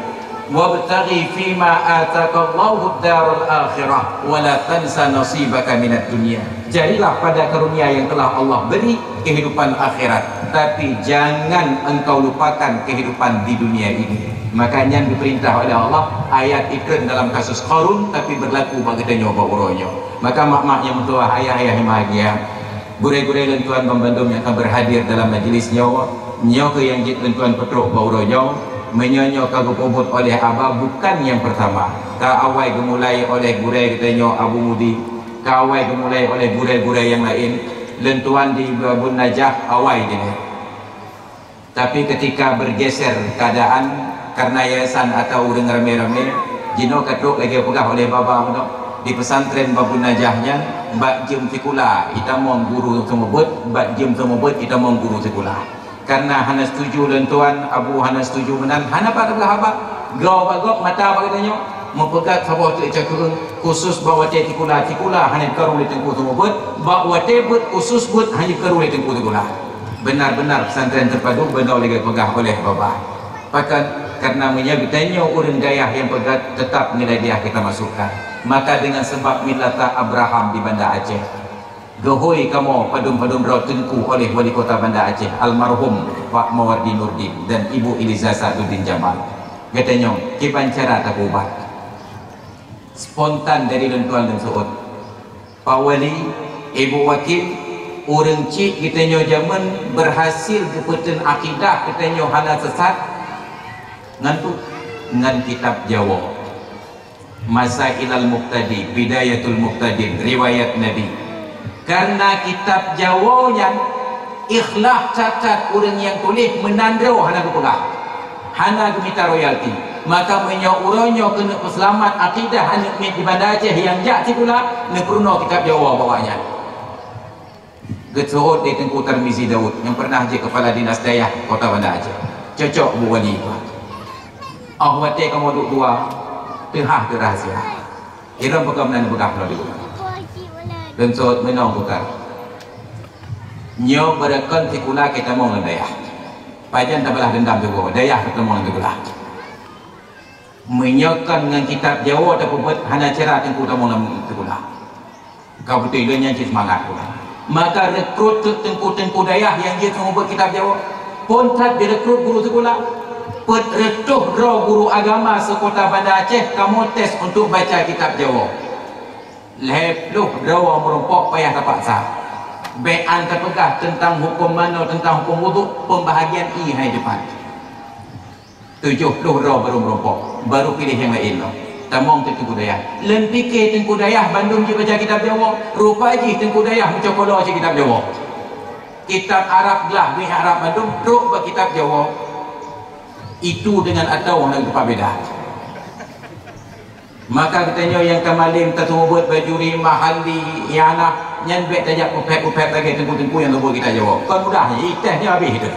Wabtaghi fima atakallahu daral akhirah wa la tansa nasibaka minad dunya. Jarilah pada karunia yang telah Allah beri kehidupan akhirat, tapi jangan engkau lupakan kehidupan di dunia ini. Maka nyan diperintah oleh Allah, ayat ikreun dalam kasus Qarun, tapi berlaku bak geutanyoe bak uroe nyoe. Maka mak-mak nyang meutuah, ayah-ayah nyang bahagia, gurée-gurée lôn tuan banmandum nyang ka berhadir dalam majlis nyoe, nyoe keuh nyang jeuet lôn tuan peutrok bak uroe nyoe. Meunyoe nyoe ka geupeubuet oleh aba bukan nyang pertama, ka awai geumulai oleh gurée geutanyoe Abu Mudi, ka awai geumulai oleh gurée-gurée nyang laén, lôn tuan di Babun Najah awai jinoe. Tapi ketika bergeser keadaan karena yayasan atau ureuëng ramé-ramé, jinoe ka trok lagée peugah oleh baba meunoe, di pesantren Babun Najah nyan, bak jeuem sikula itamong guru seumeubeuet, bak jeuem seumeubeuet itamong guru sikula. Karena hana setuju lôn tuan, Abu hana setuju meunan, hana pat tapeugah haba. Goe bak gob mata bak geutanyoe, meupeugah saboh teuk cakeueng, khusus bak watée sikula, sikula hana jikarong lé teungku seumeubeuet, bak watée beuet khusus beuet hana jikarong lé teungku sikula. Benar-benar pesantren terpadu beungoh lagée peugah oleh baba. Pakon, karena meunyoe geutanyoe ureuëng dayah nyang peugah, teutap nilai dayah kita masukkan. Maka dengan sebab millata Abraham di Banda Aceh, geuhôi kamoe padum-padum droe teungku oleh Wali Kota Banda Aceh, almarhum Pak Mawardi Nurdin dan Ibu Iliza Sa'duddin Jamal. Geutanyoe, kiban cara tapeuubat. Spontan dari lôn tuan lôn seuôt. Pak Wali, Ibu Wakil, ureuëng chik geutanyoe jamén berhasil geupeuteun akidah geutanyoe hana sesat ngon peue? Ngon kitab Jawoe. Masailal Muqtadi, Bidayatul Muqtadin, Riwayat Nabi. Karena kitab Jawoe nyan ikhlas that-that ureuëng nyang tuléh meunan droe hana geupeugah, hana geumita royalti. Maka meunyoe uroe nyoe keuneuk peuseulamat akidah aneuëk miet di Banda Aceh nyang jak sikula, neupeurunoe kitab Jawoe bak awaknyan. Geuseuôt lé Teungku Tarmizi Daud nyang pernah jeuet Kepala Dinas Dayah Kota Banda Aceh. Cocok Bu Wali. Óh watée kamoe duek dua, teuhah teu rahsia. Irong peugah meunan peugah meulalu. Lôn seuôt meunong peugah. Nyoe beureukan sikula kitamong lam dayah. Pajan tabalaih deundam sigoe, dayah kitamong lam sikula. Meunyoe kon ngon kitab Jawoe tapeubuet, hana cara teungku tamong lam sikula. Ka beutôi lôn nyan cit seumangat ulôn. Maka rekrut teuk teungku-teungku dayah nyang jeuet seumeubeuet kitab Jawoe. Phon that jirekrut guru sikula. Peuet reutôh droe guru agama se-Kota Banda Aceh kamoe tes untuk baca kitab Jawoe. Lhée ploh droe meurumpok payah tapaksa. Bék an tapeugah teuntang huköm manoe, teuntang huköm wudhu, peumbahagian ié hai depan. Tujoh ploh droe barô meurumpok, barô piléh nyang laén lom. Tamong keu teungku dayah. Lôn pike teungku dayah bandum jibaca kitab Jawoe, rupa jih teungku dayah meucokolo cit kitab Jawoe. Kitab Arab glah, beuh Arab bandum, trok bak kitab Jawoe. Itu dengan atau hana teupabeda. Maka geutanyoe nyang tamalém, taseumeubeuet bajuri, mahalli, ianah, nyan bék tajak peuphét-peuphét lagée teungku-teungku nyang seumeubeuet kitab Jawoe. Kon mudah, itéh nyoe habéh itu.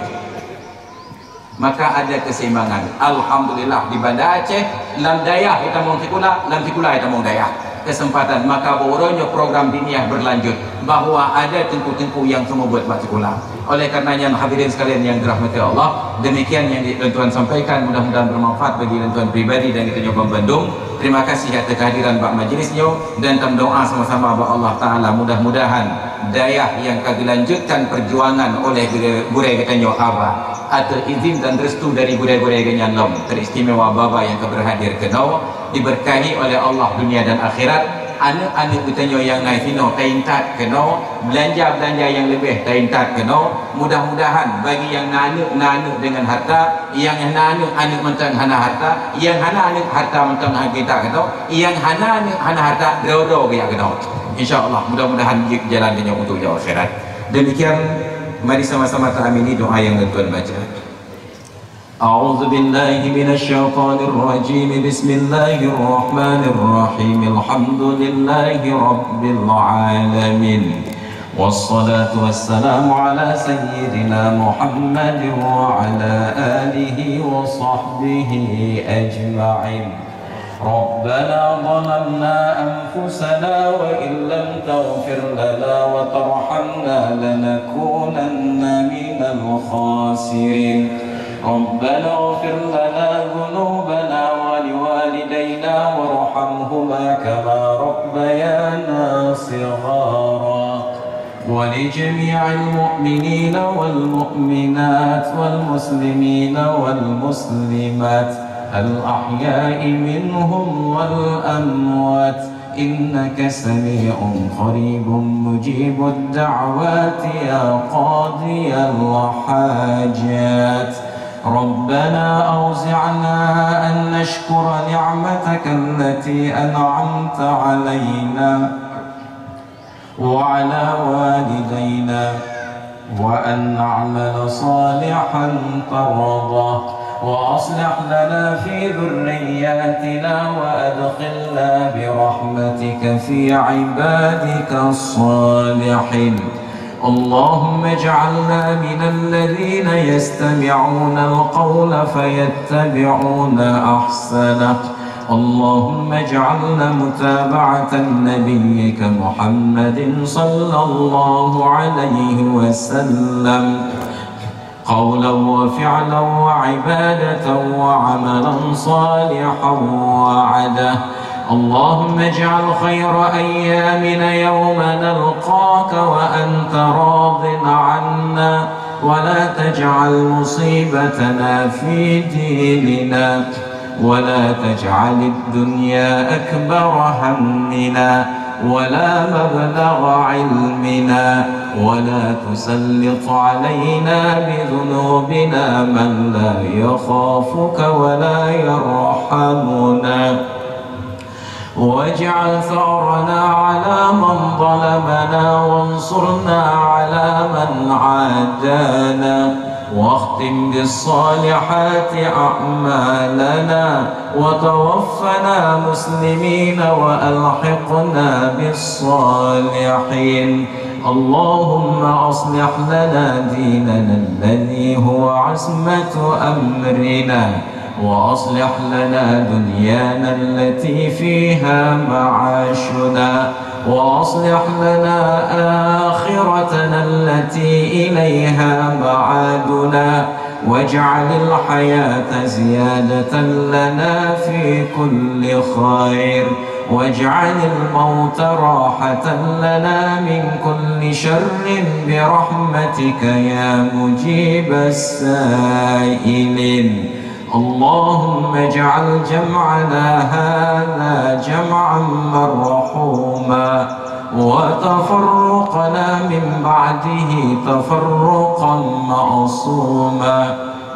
Maka ada keseimbangan. Alhamdulillah, di Banda Aceh, lam dayah itamong sikula, lam sikula itamong dayah. Kesempatan, maka bak uroe nyoe program diniyah berlanjut, bahwa ada teungku-teungku nyang seumeubeuet bak sikula. Oleh karena nyan, hadirin sekalian yang dirahmati Allah, demikian yang di-, lôn tuan sampaikan, mudah-mudahan bermanfaat bagi lôn tuan pribadi dan geutanyoe bandum. Terima kasih atas kehadiran bak majlis nyoe dan tameudoa sama-sama bak Allah Taala, mudah-mudahan dayah nyang ka geulanjutkan perjuangan oleh gurée, gurée geutanyoe Aba, ateueh izin dan restu dari gurée-gurée geuhnyan lom, teristimewa Baba nyang ka berhadir keunoe, diberkahi oleh Allah dunia dan akhirat. Aneuk-aneuk geutanyoe nyang na sinoe taintat keunoe, beulanja-beulanja nyang leubeh taintat keunoe. Mudah-mudahan bagi nyang na aneuk, na aneuk deungon harta, nyang hana aneuk, aneuk mantong hana harta, nyang hana aneuk, harta mantong hana geuintat keunoe, nyang hana aneuk, hana harta, droe-droe geujak keunoe. Insya Allah, mudah-mudahan jeuet jalan tanyoe untuk jaoh akhirat. Demikian, mari sama-sama ta amini doa nyang lôn tuan baca. أعوذ بالله من الشيطان الرجيم. بسم الله الرحمن الرحيم. الحمد لله رب العالمين. والصلاة والسلام على سيدنا محمد وعلى آله وصحبه أجمعين. ربنا ظلمنا أنفسنا وإن لم تغفر لنا وترحمنا لنكونن من الخاسرين. ربنا اغفر لنا ذنوبنا ولوالدينا وارحمهما كما ربيانا صغارا. ولجميع المؤمنين والمؤمنات والمسلمين والمسلمات الأحياء منهم والأموات إنك سميع قريب مجيب الدعوات يا قاضي الحاجات. ربنا أوزعنا أن نشكر نعمتك التي أنعمت علينا وعلى والدينا وأن نعمل صالحا ترضاه وأصلح لنا في ذرياتنا وأدخلنا برحمتك في عبادك الصالحين. اللهم اجعلنا من الذين يستمعون القول فيتبعون أحسنه. اللهم اجعلنا متابعة نبيك محمد صلى الله عليه وسلم قولا وفعلا وعبادة وعملا صالحا وعده. اللهم اجعل خير أيامنا يوم نلقاك وأنت راض عنا، ولا تجعل مصيبتنا في ديننا، ولا تجعل الدنيا أكبر همنا، ولا مبلغ علمنا، ولا تسلط علينا بذنوبنا من لا يخافك ولا يرحمنا. واجعل ثأرنا على من ظلمنا وانصرنا على من عادانا، واختم بالصالحات أعمالنا، وتوفنا مسلمين وألحقنا بالصالحين. اللهم أصلح لنا ديننا الذي هو عصمة أمرنا، وأصلح لنا دنيانا التي فيها معاشنا، وأصلح لنا آخرتنا التي إليها معادنا، واجعل الحياة زيادة لنا في كل خير، واجعل الموت راحة لنا من كل شر برحمتك يا مجيب السائلين. اللهم اجعل جمعنا هذا جمعا مرحوما، وتفرقنا من بعده تفرقا معصوما،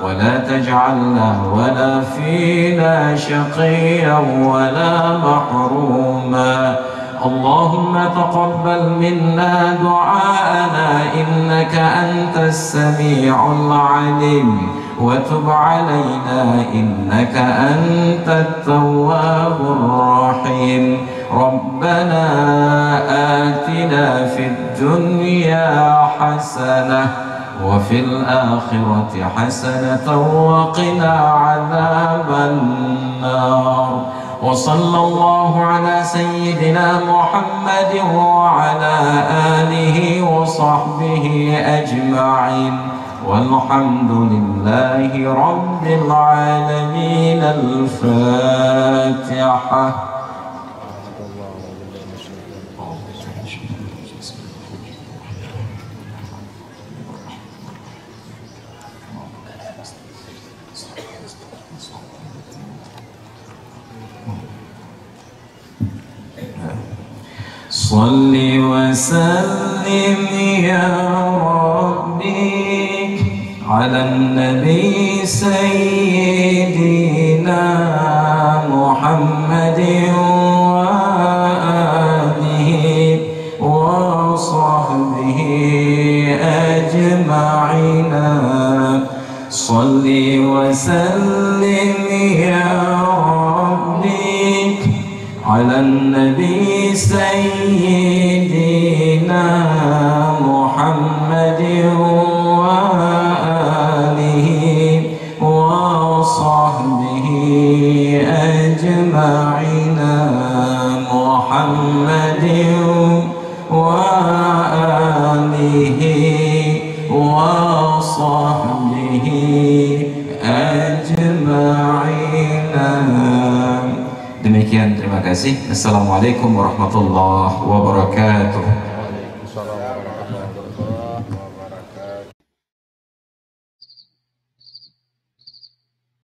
ولا تجعلنا ولا فينا شقيا ولا محروما. اللهم تقبل منا دعاءنا إنك أنت السميع العليم، وتب علينا إنك أنت التواب الرحيم. ربنا آتنا في الدنيا حسنة وفي الآخرة حسنة وقنا عذاب النار. وصلى الله على سيدنا محمد وعلى آله وصحبه أجمعين. والحمد لله رب العالمين. الفاتحة. صل وسلم يا ربي على النبي سيدنا محمد وآله وصحبه أجمعين. صل وسلم يا ربي على النبي سيدنا محمد وآله وصحبه أجمعين. محمد وآله وصحبه أجمعين. Demikian, terima kasih. Assalamualaikum warahmatullahi wabarakatuh.